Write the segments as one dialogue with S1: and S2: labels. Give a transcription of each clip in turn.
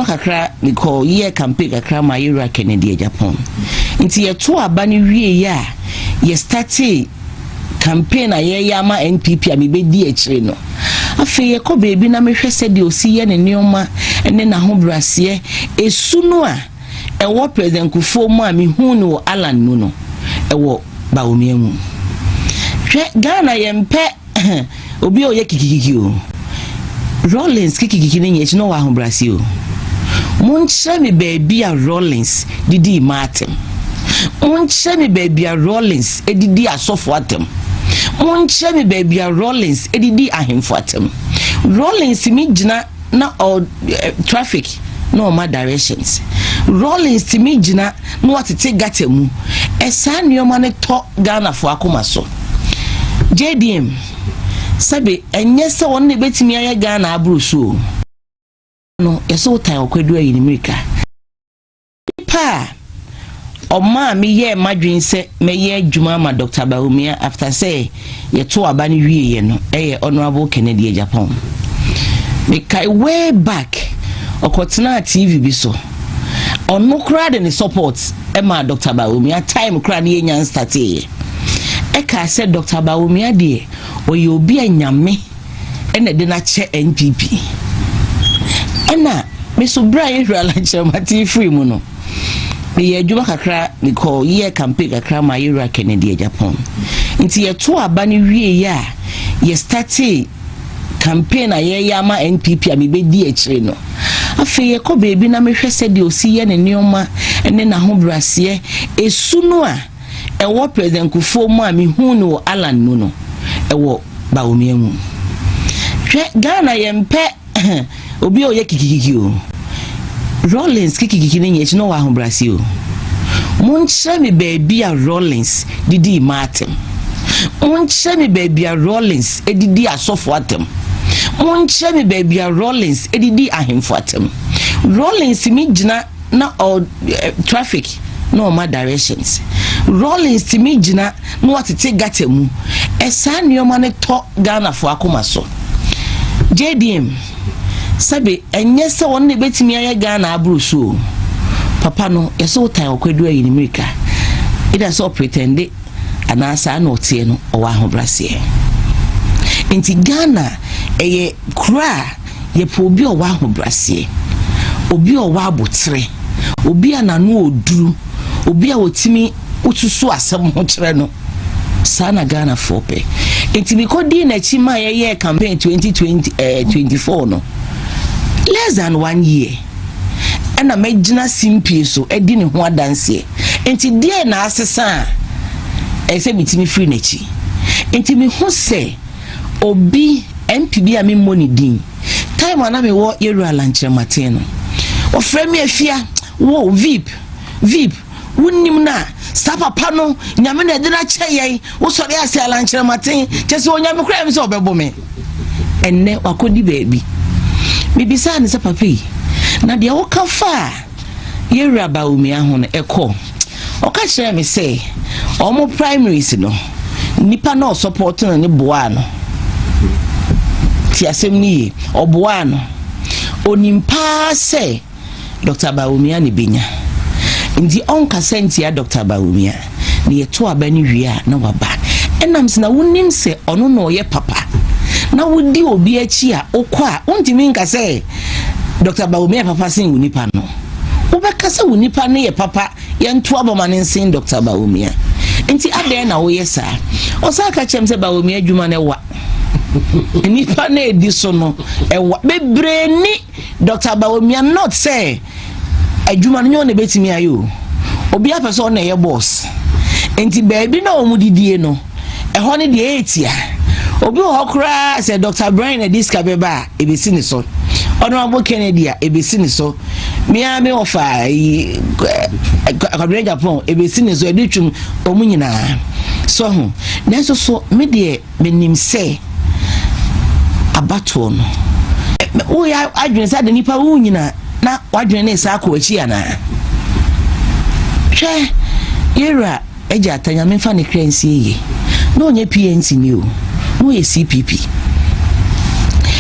S1: kakra, mekɔ yɛ campaign kakra ma yɛwura Kennedy Agyapong. Nti yɛto aba no wie yɛ a, yɛ start campaign a yɛyɛ ama NPP a mebɛdi akyire no. Afei yɛkɔ baabi na mehwɛ sɛdeɛ ɔsi yɛ ne nneɛma ne n'ahobrɛaseɛ, esu no a ɛwɔ President Kufuor mu a mehu no wɔ Alan mu no, ɛwɔ Bawumia mu. Hwɛ, Ghana yɛmpɛ obi a ɔyɛ kikikiki o. Rawlings kikikiki no nyɛ akyi na ɔwɔ ahobrɛaseɛ o. Monkyerɛ me baabi a Rawlings didi ma atɛm. Monkyerɛ me baabi a Rawlings didi asɔfo atɛm. Monkyerɛ me baabi a Rawlings didi ahemfo atɛm. Rawlings mi gyina na ɔ traffic na ɔma directions. Rawlings tumi gyina na watete gutter mu. Ɛsaa nneɛma no tɔ Ghanafoɔ akoma so. JDM, sɛbi, ɛnyɛ sɛ wɔn na ebɛtumi ayɛ Ghana aboro so o. No yɛsɛ wotan ɔkwadu ayi ne mirika. Nipa a ɔmaa meyɛɛ m'adwene sɛ mɛyɛ adwuma ama Dr Bawumia after sɛ yɛto aba no wieɛ no, ɛyɛ Honourable Kennedy Agyapong. Mekae way back, ɔkɔtenaa TV bi so, ɔno koraa de ne support ɛma Dr Bawumia. Time koraa ne yɛnya nstarteeɛ, ɛka sɛ Dr Bawumia deɛ, ɔyɛ obi a Nyame ɛna ɛde n'akyɛ NPP. Ɛna me so, berɛ a yɛhwɛ Alan Kyerematen firi mu no, meyɛ adwuma kakra, mekɔ yɛ campaign kakra ma yɛwura Kennedy Agyapong. Nti yɛto aba no wie yɛ a, yɛ start campaign a yɛyɛ ama NPP a mebɛdi akyire no. Afei yɛkɔ baabi na mehwɛ sɛdeɛ ɔsi yɛ ne nneɛma ne n'ahobrɛaseɛ, esu no a ɛwɔ President Kufuor mu a mehu no wɔ Alan mu no, ɛwɔ Bawumia mu. Hwɛ, Ghana yɛmpɛ obi a ɔyɛ kikikiki o. Rawlings kikikiki no nyɛ akyi na ɔwɔ ahobrɛaseɛ o. Monkyerɛ me baabi a Rawlings didi ma atɛm. Monkyerɛ me baabi a Rawlings didi asɔfo atɛm. Monkyerɛ me baabi a Rawlings didi ahemfo atɛm. Rawlings mi gyina na ɔ traffic na ɔma directions. Rawlings tumi gyina na watete gutter mu. Ɛsaa nneɛma no tɔ Ghanafoɔ akoma so. JDM, sɛbi, ɛnyɛ sɛ wɔn na ebɛtumi ayɛ Ghana aboro so o. Papa no yɛsɛ wotan ɔkwadu ayi ne mirika ɛda sɛ ɔpretend anaa saa na ɔteɛ no, ɔwɔ ahobrɛaseɛ. Nti Ghana ɛyɛ kuro a yɛpɛ obi a ɔwɔ ahobrɛaseɛ, obi a ɔwɔ abotere, obi a n'ano oduru, obi a wɔtumi wotusu asɛm ho kyerɛ no. Saa na Ghanafoɔ pɛ. Nti mekɔdii n'akyi ma yɛyɛɛ campaign 2020 24 no, less than one year ɛna mɛgyina simpie so ɛdi ne ho adanseɛ. Nti deɛ na asesa a ɛsɛ sɛ metumi firi n'akyi? Nti mehu sɛ obi MP bi a memmɔ ne din, time a na mewɔ yɛwura Alan Kyerematen no, ɔfrɛ me, "Afia wo vip vip, wonim no a, saa papa no, Nyame na ɛde no akyɛ yɛn. Wosɔre ase Alan Kyerematen kyɛ sɛ Onyame koraa mi sɛ ɔbɛbɔ me." Ɛnnɛ wakɔdi baabi. Mebisaa ne sɛ, "Papa yi, na deɛ woka fa a yɛwura Bawumia ho no ɛkɔ?" Ɔka kyerɛ me sɛ ɔmo primaries no, nipa na ɔsupport no ne boa no. Ti asɛm no yie, ɔboa no. Onim paa sɛ Dr Bawumia ne benya, nti ɔnkasa ntia Dr Bawumia. Na yɛto aba no wie a, na waba. Ɛnam sɛ na wonim sɛ ɔno na ɔyɛ papa na wodi obi akyi a, wokɔ a, wontumi nka sɛ Dr Bawumia papa sen wo nipa no. Wobɛka sɛ wo nipa no yɛ papa, yɛnto abɔma ne nsen Dr Bawumia. Nti adɛn na woyɛ saa? Ɔsan ka kyerɛ m sɛ Bawumia adwuma no ɛwa, nipa no edi so no ɛwa bebree ni Dr Bawumia. Not sɛ adwuma no nyɛ ɔna ebɛtumi ayɛ o. Obi apɛ sɛ ɔna ɛyɛ boss, nti beebi na wɔn didie no, ɛhɔ no deɛ ɛyɛ obi wɔ hɔ koraa sɛ Dr Brian na sika bɛba a, ebesi ne so. Honourable Kennedy a, ebesi ne so. Mmea mi wɔfa yi Kwabena Agyapong, ebesi ne so. Ɛde twum wɔn nyinaa so ho. Nanso so me deɛ, menim sɛ abatoɔ no, woyɛ adwene sɛ ade nipa wo nyina na wadwene ne saa akɔ akyi anaa. Hwɛ, yɛwura agya ata, Nyame mfa ne kra nsie yie, na ɔnyɛ PNC ni o, na ɔyɛ CPP.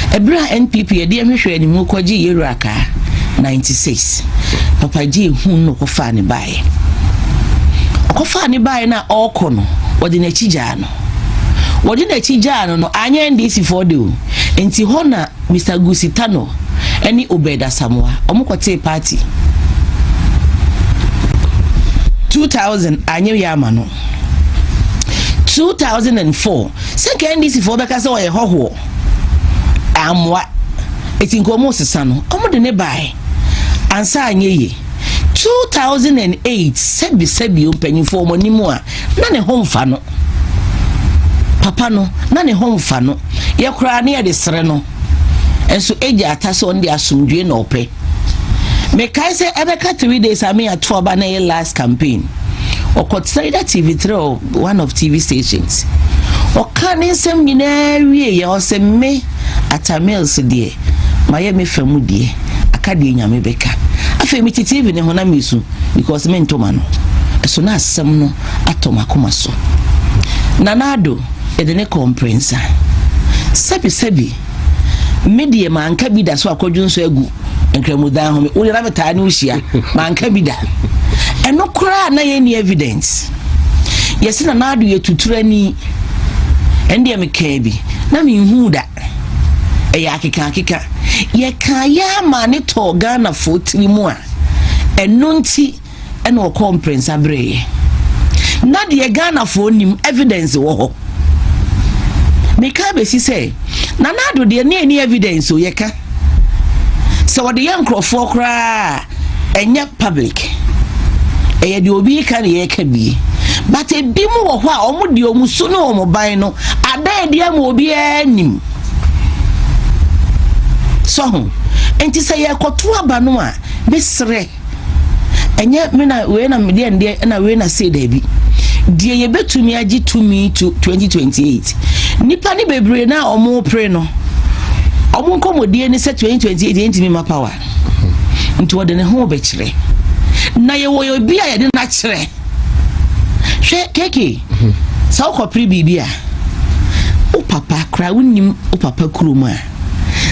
S1: Ɛberɛ a NPP yɛde ɛhwehwɛ animu kɔgye yɛwura kaa 96 Papa Gye hu no, ɔkɔfaa ne baeɛ. Ɔkɔfaa ne baeɛ no a ɔrekɔ no, wɔde n'akyi gyaa no. Wɔde n'akyi gyaa no no, anyɛ NDC foɔ de o. Nti hɔ na Mr Goosie Tanoh ɛne Obed Asamoah ɔmo kɔtee party 2000, anyɛ yɛ ama no. 2004, sɛ nka NDC foɔ bɛka sɛ ɔyɛ hɔhoɔ, amoa eti nka ɔmo sesa no, ɔmo de ne baeɛ ansa, anyɛ yie. 2008, sɛbi sɛbi o, mpanyinfoɔ ɔmo anim a na ne ho mfa no, papa no na ne ho mfa no, yɛ koraa ne yɛde sere no nso egya ata sɛ ɔno de asomdwe na ɔpɛ. Mekae sɛ ɛbɛka 3 days a me ato aba na ɛyɛ last campaign, ɔkɔtena either TV3 or one of TV stations, ɔka ne nsɛm nyinaa wie yɛ, ɔsɛ me Atta Mills deɛ, mayɛ me fa mu deɛ, aka deɛ Nyame bɛka. Afei mete TV ne ho na mesu because me ntoma no ɛso na asɛm no atɔ m'akoma so. Nana Addo, yɛde ne kɔmprɛnsa, sɛbi sɛbi, me deɛ manka bi da so akɔdwo nso agu nkramodan ho. Wode na metaa ne wohyia, manka bi da. Ɛno koraa na yɛnni evidence. Yɛsɛ Nana Addo yɛ tuturani, ɛno deɛ mekaa bi na menhuu da, ɛyɛ akeka akeka. Yɛka yɛ ama ne tɔɔ Ghanafoɔ tiri mu a, ɛno nti ɛna ɔkɔɔ mprɛnsa berɛyɛ na deɛ Ghanafoɔ nim, evidence wɔ hɔ. Meka bɛsi sɛ Nana Addo deɛ ne ɛni evidence o. Yɛka sɛ wɔde yɛ nkurɔfoɔ koraa, ɛnyɛ public, ɛyɛ deɛ obi ka ne yɛka bie, but ebi mu wɔ hɔ a ɔmo deɛ ɔmo su ne ɔmo ban no ada adi ama obiara nim sɔho. Nti sɛ yɛkɔto aba no a, mesrɛ, ɛnyɛ me na wei na medeɛ ndeɛ ɛna wei na sei, daabi. Deɛ yɛbɛtumi agye tumi to 2028, nipa ne bebree na ɔmo pere no, ɔmo nkɔmmɔdie ne sɛ 2028 yɛntumi ma power, nti wɔde ne ho bɛkyerɛ na yɛwɔ yɛ obi a yɛde no akyerɛ. Hwɛ keke sɛ wokɔpere biribi a, wo papa koraa, wonim wo papa kurom a,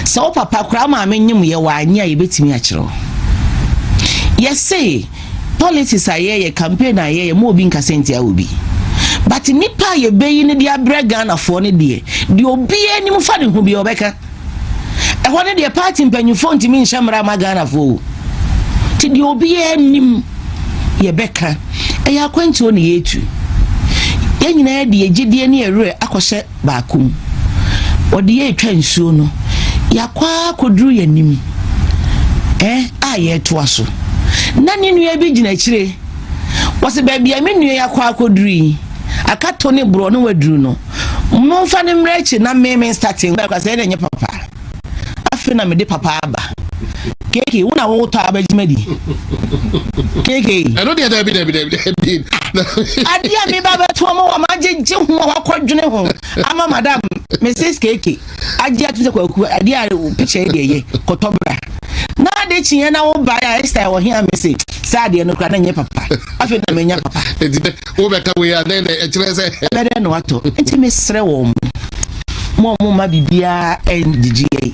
S1: sɛ wo papa koraa maame nyem yɛ wɔ anyɛ a, yɛbɛtumi akyerɛ wo. Yɛse politics a yɛyɛ, campaign a yɛyɛ, ma obi nkasa ntia obi, but nipa a yɛbɛyi no de abrɛ Ghanafoɔ no deɛ, deɛ obiara anim fa ne ho bi ɔbɛka ɛhɔ no deɛ, party mpanyinfoɔ ntumi nhyɛ mmara ma Ghanafoɔ o. Nti deɛ obiara anim yɛbɛka, ɛyɛ akwantuo ne yɛtu. Yɛn nyinaa de yɛgyedie ne yɛwerɛ akɔhyɛ baako mu, wɔde yɛ atwa nsuo no, yɛakɔ akɔduru yɛn anim a yɛretoa so na ne nua bi gyina akyire, wɔsɛ baabi a me nua yi akɔ akɔduru yi, akato ne borɔ ne waduru no, momfa ne mmerɛ akyi na meme starting bɛkɔ sɛ ɛna nyɛ papa. Afei na mede papa aba. Keke, wo na wotɔ abɛgyima di keke.
S2: Ɛno deɛ, dabi dabi dabi dabi.
S1: Adeɛ a meba bɛtoa ma wɔ magyegye ho a wakɔdwene ho ama Madam Mrs Keke agye ato sɛ Kwaku adeɛ a picture yi deɛ yɛ kɔtɔ bra na ade kyeɛ na wo ba a Esther wɔ he a, me se saa adeɛ no kora na nyɛ papa. Afei na menya papa.
S2: Enti dɛ wobɛka wei a, dɛn na ɛkyerɛ sɛ
S1: bɛdɛ na watɔ. Nti mesrɛ wɔ mo, mo a moma biribiara ɛngyegye yɛ,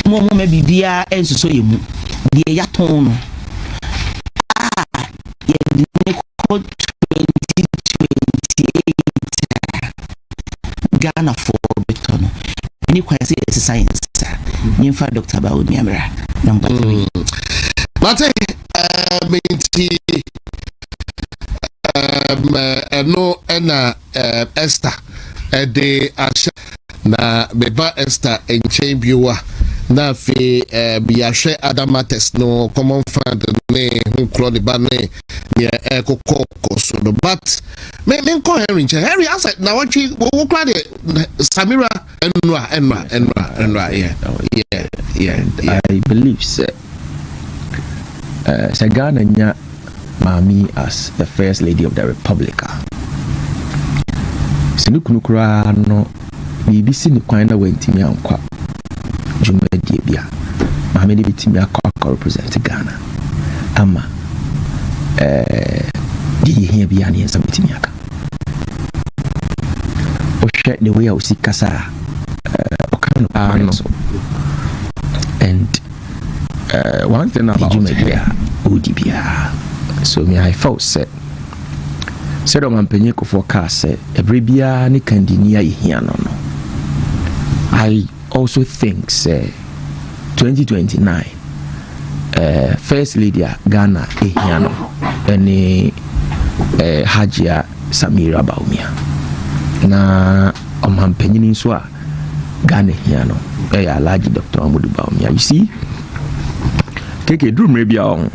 S1: mo a moma biribiara ɛnsosɔ yɛ mu, deɛ yɛatɔn no a yɛde ne kɔ 2028 a, Ghanafoɔ bɛtɔ no ɛne kwan sɛ yɛsesa yɛn nsa yɛmfa Dr Bawumia mmra number 3.
S2: Mate. Nti ɛno ɛna Esther ɛde ahyɛ na meba Esther nkyɛn bio a, na afei yɛahwɛ other matters no, common fund ne ho korɔ ne ba ne nea ɛkokɔ kɔ so no. But me menkɔ Henry nkyɛn. Henry, asɛ na wɔtwe wo kora deɛ, Samira, ɛnura ɛnura ɛnura ɛnura yeah.
S3: I believe sɛ sɛ Ghana nya maame as the first lady of the republic a, sɛ ne kunu koraa no biribi si ne kwan na wantumi ankɔ dwumadie bi a, maame no bɛtumi akɔ represent Ghana ama deɛ yɛhia biara ne yɛn nsa bɛtumi aka. Wohwɛ the way a osi kasa a, ɔka no paa no so and One thing about dwumadi a ɔredi biara so, me, I felt sɛ sɛdeɛ Ɔmampanyin Kofoɔ kaa sɛ ɛberɛ biara ne kandini a yɛhia no, I also think sɛ 2029 First Lady a Ghana ɛhia no ɛne Hajia Samira Bawumia, na ɔmampanyin nso a Ghana hia no ɛyɛ Alhaji Dr. Mahamudu Bawumia. You see, keke duru mmerɛ bi a ɔho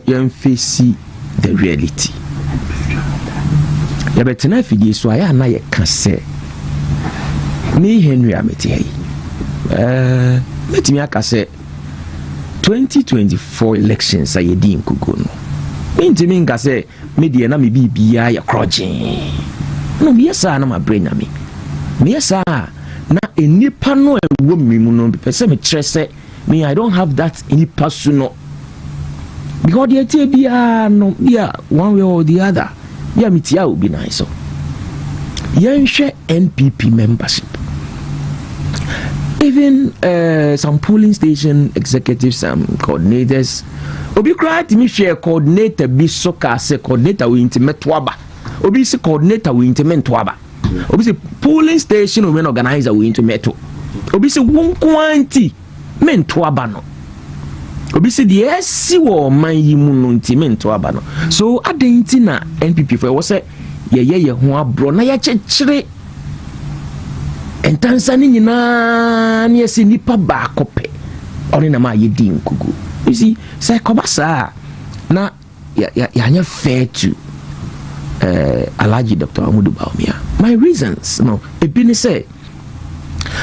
S3: yɛmfɛsi the reality. Yɛbɛtena afidie so a, yɛ ana yɛka sɛ me Henry a mete ha yi, mɛtumi aka sɛ 2024 elections a yɛdi nkugo no, mentumi nka sɛ me deɛ na me biribiaa yɛ korɔgyee no. Meyɛ saa na mabrɛ Nyame. Meyɛ saa na nnipa no a ɛwɔ me mu no pɛ sɛ mekyerɛ sɛ me, I don't have that nipa su no, because deɛ tie biara no bia, one way or the other, bia metia obi nan so. Yɛnhwɛ NPP membership, even some polling station executives, some coordinators. Obi koraa tumi hwɛ coordinator bi so kaa sɛ coordinator wei nti mɛto aba. Obi si coordinator wei nti mɛnto aba. Obi si polling station women organizer wei nti mɛto. Obi si wo nko nti mɛnto aba no. Obi si deɛ ɛsi wɔ ɔman yi mu no nti mɛnto aba no. So adan nti na NPP fo ɛwɔ sɛ yɛyɛ yɛn ho aborɔ na yɛkyekyere ntansa no nyinaa ne yɛsɛ nipa baako pɛ ɔne nam a yɛdi nkugu? You see, sɛ kɔba saa na yɛanyɛ fair to Alhaji Dr. Mahamudu Bawumia. My reasons no, ebi ne sɛ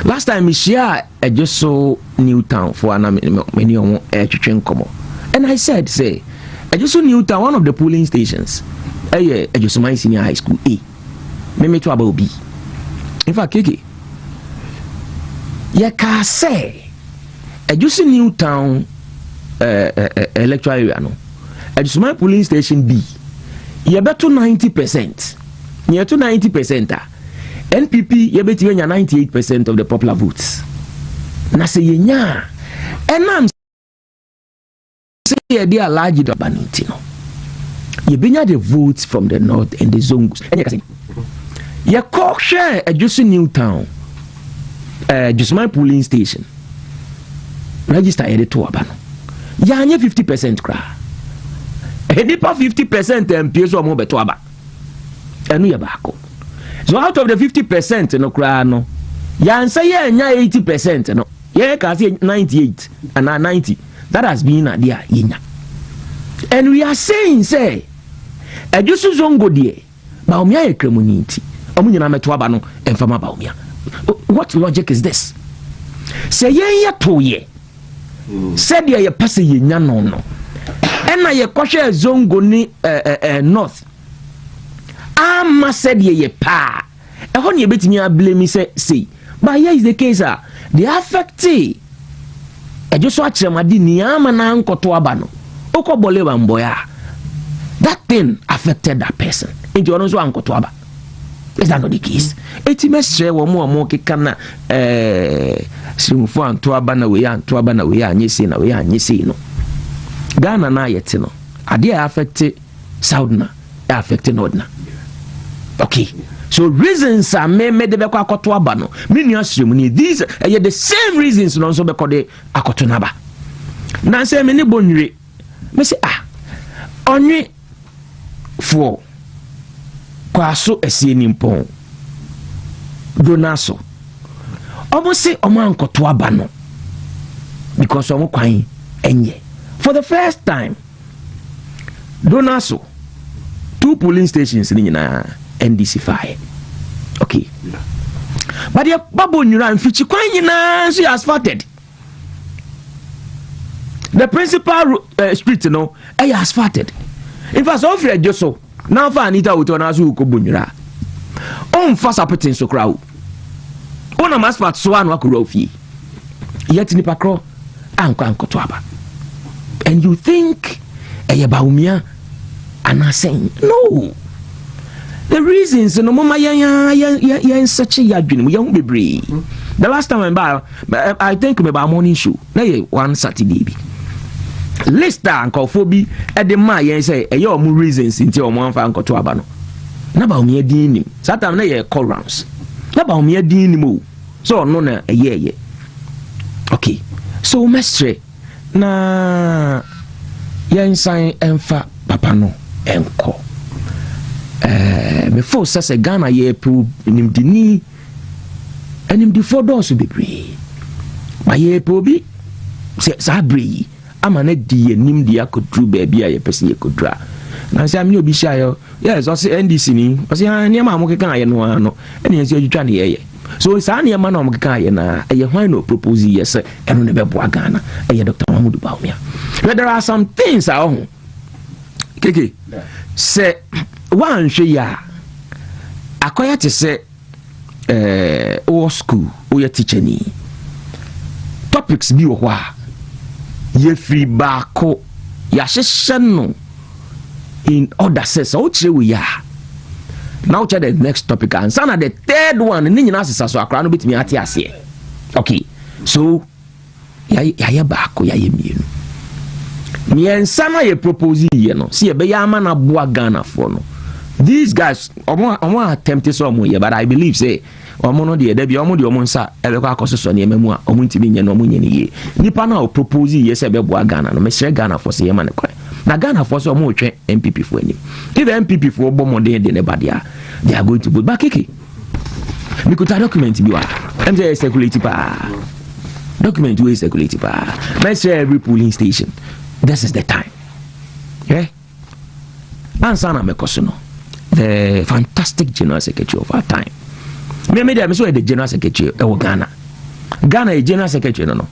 S3: last time mehyia a Ejisu New Town foɔ ana me ne ɔmo ɛretwetwe nkɔmmɔ, and I said sɛ Ejisu New Town, one of the polling stations ɛyɛ Ejusuman Senior High School A. Meme to aba obi. In fact, keke yɛkaa sɛ Ejisu New Town electoral area no, Ejusuman polling station B, yɛbɛto 90%. Yɛto 90% a, NPP yɛbɛtumi anya 98% of the popular votes. Na sɛ yɛnya a, ɛnam sɛ yɛde Alhaji dɔba no nti no, yɛbɛnya the votes from the north and the zongos. Ɛnyɛ kasɛ yɛkɔ hwɛ Ejisu New Town, Jusuman polling station register yɛde to aba no, yɛanyɛ 50% koraa. Nipa 50% mpie so ɔmo bɛto aba. Ɛno yɛ baako. So out of the 50% no koraa no, yɛansa yɛanya 80% no, yɛyɛ kaa sɛ 98 anaa 90. That has been adeɛ a yɛnya, and we are saying sɛ Ejisu Zongo deɛ, Bawumia yɛ kramoni nti ɔmo nyinaa mɛto aba no ɛmfama Bawumia. What logic is this? Sɛ yɛn yɛ to yɛ sɛdeɛ yɛpɛ sɛ yɛnya no, ɛna yɛkɔhwɛ zongo ne north ama sɛdeɛ yɛ paa, ɛhɔ ne yɛbɛtumi ablame sɛ sei. But here is the case a the affect Ejisu akyerɛmade nea ama na nkɔto aba no, wokɔ Bole Bamboi a, that thing affected that person nti ɔno nso ankɔto aba. Is that not the case? Eti mɛsrɛ wɔn mu a wɔn keka na sirimufo anto aba na wei anto aba na wei anyɛ sei na wei anyɛ sei no, Ghana na ayɛ te no, adeɛ a affect south na ɛ affect north na. Okay, so reasons a me me de bɛkɔ akɔto aba no, me nua sirimu ni, these ɛyɛ the same reasons no nso bɛkɔ de akɔto n'aba. Na sɛ me ne bɔ nwire, me sɛ ah, ɔnwe foɔ kwaso asie nimpɔn dona so, ɔmo se ɔmo ankɔto aba no because ɔmo kwan ɛnyɛ. For the first time, dona so two polling stations ne nyinaa NDC faeɛ. Okay, but yɛ babɔ nwura mfikyi kwan nyinaa nso yɛ asphalted. The principal street no ɛyɛ asphalted. In fact, sɛ ɔfiri Adwo so na ɔfa Anita Hotel na so wokɔ Bonyura, ɔmfa sapeten so koraa o, wonam asphalt so a na wakɔwura wo fie. Yɛte nipa korɔ ankɔ ankɔto aba, and you think ɛyɛ Bawumia anaasɛ no? The reasons no, moma yɛn yɛn yɛn nsɛkye yɛ adwene mu yɛn ho bebree. The last time I ba, I think me ba morning show na yɛ one Saturday bi, list a nkɔfoɔ bi de maa yɛn sɛ ɛyɛ ɔmo reasons nti ɔmo amfa nkɔto aba no, na Bawumia din nim. Saa time na yɛ kɔ rounds na Bawumia din nim o, sɛ ɔno na ɛyɛ. Okay, so mɛsrɛ na yɛnsan ɛmfa papa no ɛnkɔ. Mefo sɛ Ghana yɛpɛ nimdini, animdifoɔ dɔɔso bebree, ba yɛpɛ obi sɛ saa berɛ yi ama no di yɛnim de akɔduru baabi a yɛpɛ sɛ yɛkɔduru a. Na sɛ amene obi hyiaeɛ, yes, ɔse NDC ni, ɔse, "Ah, nneɛma a mokeka ayɛ no ara no ɛne yɛn sɛ atwitwa ne yɛyɛ." So saa nneɛma no a mokeka ayɛ no a, ɛyɛ hwan na ɔpropose yɛ sɛ ɛno ne bɛboa Ghana? Ɛyɛ Dr Mahamudu Bawumia. But there are some things a ɔho keke sɛ woanhwɛ yi a, akɔyɛ te sɛ wowɔ school, woyɛ teacher ni, topics bi wɔ hɔ a yɛfiri baako yɛahyehyɛ no in order sɛ wokyerɛ wei a, na wokyerɛ the next topic ansa na the third one ne nyinaa sesa so, akora no bɛtumi ate aseɛ. Okay, so yɛayɛ baako, yɛayɛ mmienu, mmiɛnsa no a yɛ propose yɛ no sɛ yɛbɛyɛ ama no aboa Ghanafoɔ no, these guys, ɔmo attempt sɛ ɔmo yɛ, but I believe sɛ ɔmo no deɛ, dabi, ɔmo deɛ, ɔmo nsa ɛbɛkɔ akɔsosɔ nneɛma mu a ɔmo ntumi nyɛ no, ɔmo nyɛ no yie. Nipa no a ɔpropose yɛ sɛ ɛbɛboa Ghana no, mesrɛ Ghanafoɔ sɛ yɛma no kwan, na Ghanafoɔ sɛ ɔmo retwɛn NPP foɔ anim. If NPP foɔ bɔ mmɔden de ne ba deɛ a, they are going to vote. Ba keke mikuta document bi wa ɛm sɛ ɛyɛ circulate paa, document wey circulate paa. Mɛsrɛ every polling station, this is the time, yeah? Ansa na mɛkɔ so no, the fantastic general secretary of our time, me deɛ, me so yɛ the general secretary ɛwɔ Ghana. Ghana yɛ general secretary no,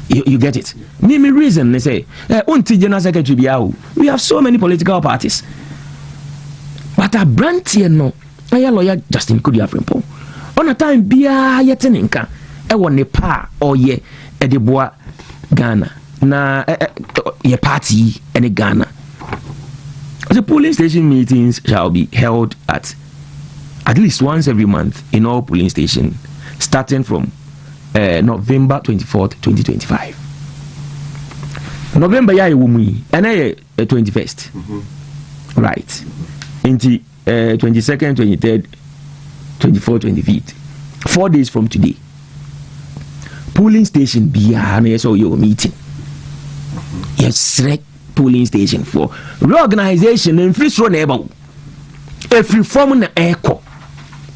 S3: you get it? Me reason ne sɛ wonti general secretary biara o. We have so many political parties, but aberanteɛ no ɛyɛ Lawyer Justin Kodua Frimpong. Ɔna time biara yɛte ne nka ɛwɔ ne pa a ɔyɛ ɛde boa Ghana na yɛ party yi ɛne Ghana. The polling station meetings shall be held at least once every month in all polling stations, starting from November 24th, 2025. November yɛ a yɛwɔ mu yi, ɛnɛ yɛ 21st, right? Nti 22nd, 23rd, 24th, 25th, 4 days from today, polling station biara no yɛ sɛ ɔyɛ wɔ meeting. Yɛsrɛ polling station foɔ, reorganization na mfiri soro na ɛba wo, ɛfiri fam na ɛrekɔ.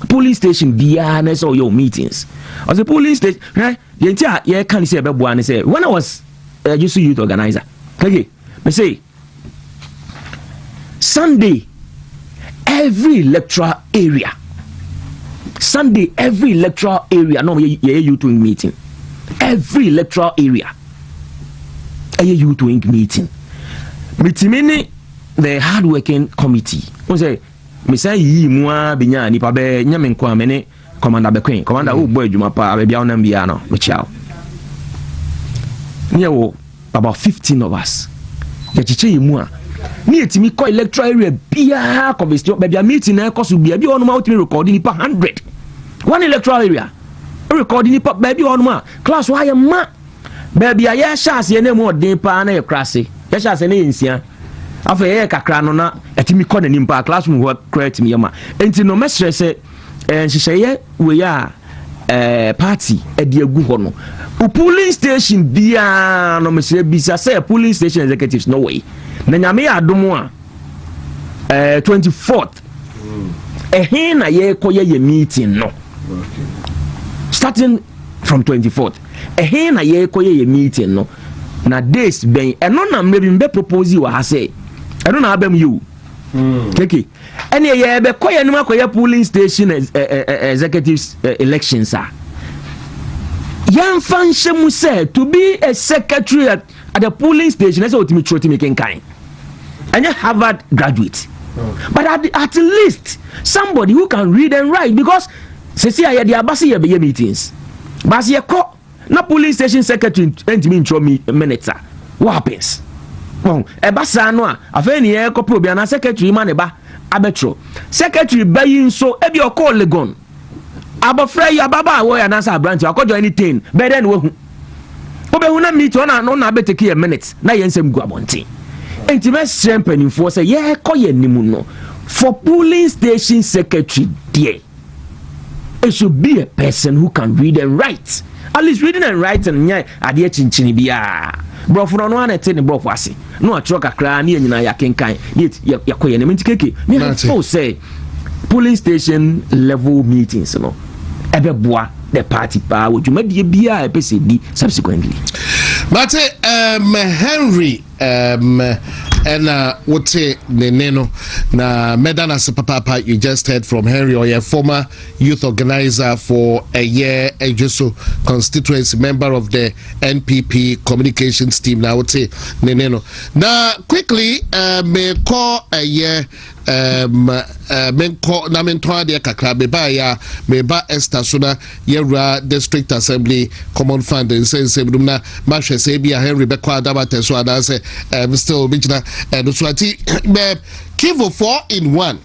S3: Polling station biara na sɛ ɔyɛ wɔ meetings. Ɔsɛ polling station, hwɛ deɛ nti a yɛka ne sɛ ɛbɛboa ne sɛ when I was just youth organizer keke, mese Sunday every electoral area, Sunday every electoral area na ɔmo yɛyɛ youth wing meeting. Every electoral area ɛyɛ youth wing meeting. Mitimi ne the hard working committee n sɛ mesan yiyi mu a benya nipa bɛɛ nyɛ me nko a, me ne Commander Bɛkwen. Commander, wo bɔ adwuma paa. Baabi a wonam biara no, mekyia wo. Ne yɛwɔ about 15 of us, yɛkyekyɛ yɛ mu a ne yɛtumi kɔ electoral area biara kɔ baabi a meeting na ɛkɔ so bia bi hɔ nom a wotumi record nipa 100 one electoral area, record nipa baabi hɔ nom a class hɔ ayɛ ma. Baabi a yɛhyɛ aseɛ na mu ɔden paa na yɛ kora ase, yɛhyɛ aseɛ na yɛ nsia, afei yɛyɛ kakra no na ɛtumi kɔ n'anim paa, classroom hɔ koraa ɛtumi yɛ ma. Nti no mɛsrɛ sɛ nhyehyɛeɛ wei a party ɛde agu hɔ no, polling station biara no, mesrɛ bisa sɛ polling station executives no wei na Nyame yɛ adom a, 24th ɛhe na yɛrekɔ yɛyɛ meeting no? Starting from 24th, ɛhe na yɛrekɔ yɛyɛ meeting no na days bɛn? Ɛno na mmerɛ bi mbɛ propose wɔ ha sɛ ɛno na aba mu yi o. Keke ɛne yɛbɛkɔ yɛn anim akɔyɛ polling station executives elections a, yɛmfa nhyɛ mu sɛ to be a secretary at the polling station, ɛsɛ otumi twerɛ, tumi kenkan, ɛnyɛ Harvard graduate, but at least somebody who can read and write, because sisi a yɛde aba se yɛbɛyɛ meetings baasi, yɛkɔ na polling station secretary ntumi ntwerɛ minutes a, what happens? Ɛba saa no a, afei ne yɛkɔpɛ obi anaa secretary ma ne ba abɛtwerɛ. Secretary ba yi nso, ebi ɔkɔɔ Legon. Abɔfra yi, ababaawa yi anaasɛ aberante akɔ join ten bɛyɛ dɛ na wahu wobɛhu na meet ɔna ɔna abɛ take yɛ minute na yɛn nsɛm gu abɔnten. Nti mɛsrɛ mpanimfoɔ sɛ yɛrekɔ yɛn anim no, for polling station secretary deɛ, it should be a person who can read and write. At least reading and writing nyɛ adeɛ kyinkyini biara. Borɔfo no, ɔno ana ɛte ne borɔfo ase na watwerɛ kakra ne yɛn nyinaa yɛakenkan ne yɛkɔ yɛn anim. Nti keke me feel sɛ polling station level meetings no ɛbɛboa the party paa wɔ dwumadie biara ɛpɛ sɛ di subsequently.
S2: Mate. Henry ɛna wote ne ne no na mɛda no ase papaapa. You just heard from Henry, ɔyɛ former youth organizer for ɛyɛ Edweso constituency, member of the NPP communications team, na wote ne ne no. Na quickly, mekɔ ɛyɛ menkɔ na mentɔn adeɛ kakra. Mebaeɛ a meba Esther so na yɛwura District Assembly Common Fund nsɛnsɛm nom na mahwɛ sɛ ebi a Henry bɛkɔ adamatɛ so anaasɛ still bɛgyina ɛno so. Ati Kivo 4 in 1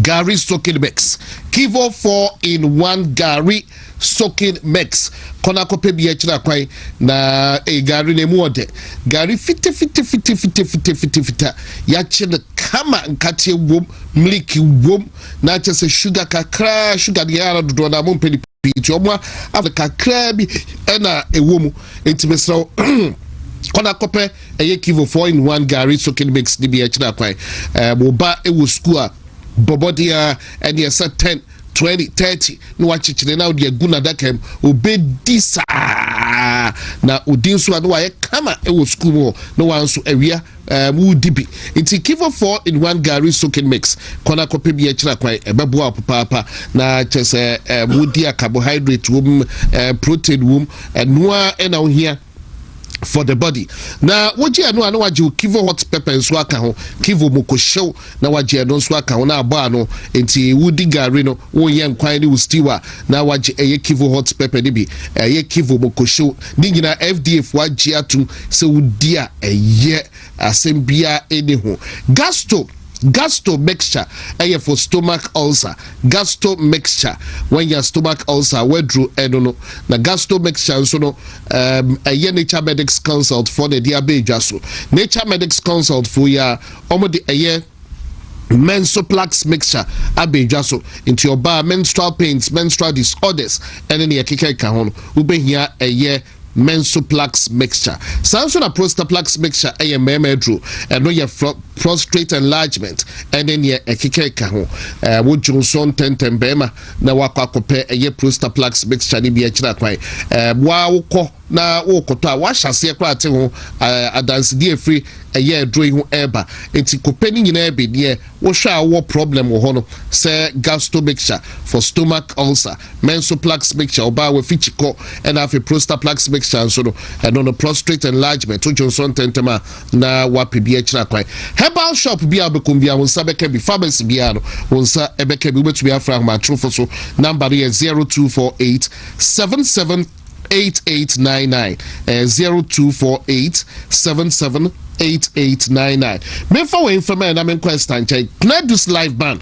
S2: gari soaking mix, Kivo 4 in 1 gari soaking mix, kɔnɔ akɔpɛ bi akyerɛ akwan na gari na emu ɔdɛ, gari fita fita fita fita fita fita fita, yɛakye no kama, nkateɛ wom, milk wom, na akyɛ sɛ sugar kakra. Sugar deɛ ara dodoɔ na mo mpɛ ne pii, nti ɔmo afa kakra bi ɛna ɛwɔ mu. Nti mesrɛ, kɔnɔ akɔpɛ ɛyɛ Kivo 4 in 1 gari soaking mix ne bi akyerɛ akwan. Mo ba ɛwɔ sukuu a, bɔbɔden a ɛne ɛsɛ 10, 20, 30 na wakyekyere na wode agu n'adaka mu, obɛdi saa na odi nso a na wayɛ kama ɛwɔ sukuu mu hɔ na wanso awia wodi bi. Nti Kivo 4 in 1 gari soaking mix, kɔna kɔpɛ bi akyerɛ kwan, ɛbɛboa wo papaapa. Na kyerɛ sɛ wodi a, carbohydrate wom, protein wom, ɛnoa ɛna wohia for the body. Na wogye ɛno a, na wagye wo Kivo hot pepper nso aka ho, Kivo mokohyew, na wagye ɛno nso aka ho na abɔ ano. Nti wodi gari no, wonyɛ nkwan ne wo stew a, na wagye ɛyɛ Kivo hot pepper no bi, ɛyɛ Kivo mokohyew ne nyinaa. FDA fo agye atum sɛ wodi a, ɛyɛ asɛm biara ɛni ho. Gasto mixture ɛyɛ for stomach ulcer. Gasto mixture, wɔnya stomach ulcer waduro ɛno no. Na Gasto mixture nso no, ɛyɛ Nature Medics Consult foɔ na ɛde aba edwa so. Nature Medics Consult foɔ yi a, wɔn de ɛyɛ Mensoplax mixture aba edwa so. Nti ɔbaa, menstrual pains, menstrual disorders ɛne nea ɛkeka ka ho no, wobɛhia ɛyɛ Mensoplax mixture. Saa nso na Prostaplax mixture ɛyɛ mmarima aduro. Ɛno yɛ prostate enlargement ɛne nea ɛkeka ka ho. Wodwo nso ntɛntɛn bɛrima na wakɔ akɔpɛ ɛyɛ Prostaplax mixture ne bi akyerɛ akwan. Waa wokɔ na wokɔtɔ a, wahyɛ aseɛ koraa te ho adansedie efiri ɛyɛ aduro yi ho ɛreba. Nti kɔpɛ ne nyinaa bi deɛ wohwɛ a wowɔ problem wɔ hɔ no, sɛ Gasto mixture for stomach ulcer, Mensoplax mixture, ɔbaa wafi kyikɔ, ɛna afei Prostaplax mixture nso no, ɛno no prostate enlargement, wodwo nso ntɛntɛm a, na wapɛ bi akyerɛ akwan. Herbal shop bi a wobɛkɔm bi a, wo nsa bɛka bi. Pharmacy biara no, wo nsa ɛbɛka bi. Wobɛtumi afrɛ ahomatorofo so, number no yɛ 0248 77 8899, 0248 77 8899. Memfa wɔ mfama ɛ na menkɔ Esther nkyɛn. Knadus Live Band,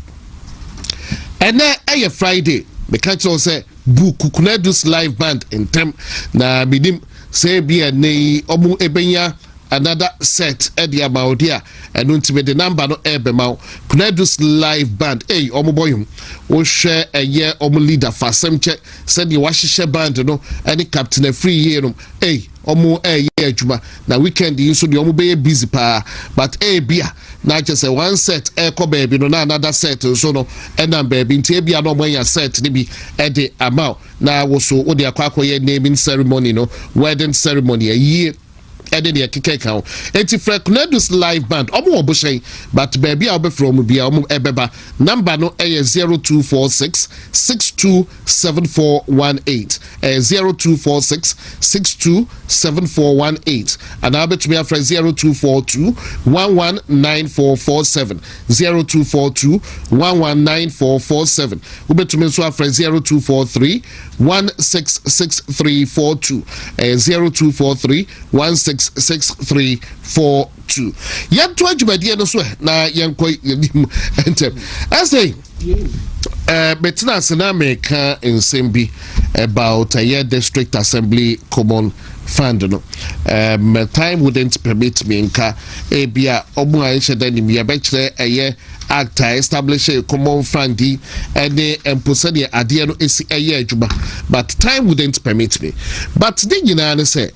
S2: ɛnɛ ɛyɛ Friday. Meka kyerɛ wo sɛ book Knadus Live Band ntɛm na menim sɛ bi ɛnɛ yi ɔmo ɛbɛnya another set ɛde ama wo de a. Ɛno nti mede number no ɛɛbɛma wo. Knadus Live Band, ei, ɔmo bɔ yom. Wohwɛ ɛyɛ ɔmo leader Fasɛm kyɛ sɛdeɛ wahyehyɛ band no ɛne Captain Afiri yie no, ei, ɔmo ɛɛyɛ adwuma. Na weekend yi nso deɛ, ɔmo bɛyɛ busy paa, but ebia na kyerɛ sɛ one set ɛɛkɔ baabi no na another set nso no ɛnam baabi. Nti ebia na ɔmo anya set no bi ɛde ama wo na woso wode akɔ akɔyɛ naming ceremony no, wedding ceremony, ayie ɛde deɛ keka ka ho. Eti frɛ Kunadus Live Band. Ɔmo wɔ Bohyɛn, but baabi a wɔbɛfrɛ ɔmo bia, ɔmo ɛbɛba. Number no ɛyɛ 0246 627418, ɛyɛ 0246 627418, anaa wobɛtumi afrɛ 0242 119447, 0242 119447. Wobɛtumi nso afrɛ 0243 166342, ɛyɛ 0243 166342. Yɛnto adwumadie no so ɛ na yɛnkɔ yɛnim ntɛm ɛsɛ. Metena ase na meka nsɛm bi about ɛyɛ District Assembly Common Fund no. Time wouldn't permit me. Nka ebi a ɔmo a ɛnhyɛ da nim, yɛbɛkyerɛ ɛyɛ act a establish a common fund yi ɛne mpo sɛdeɛ adeɛ no esi ɛyɛ adwuma, but time wouldn't permit me. But ne nyinaa ne sɛ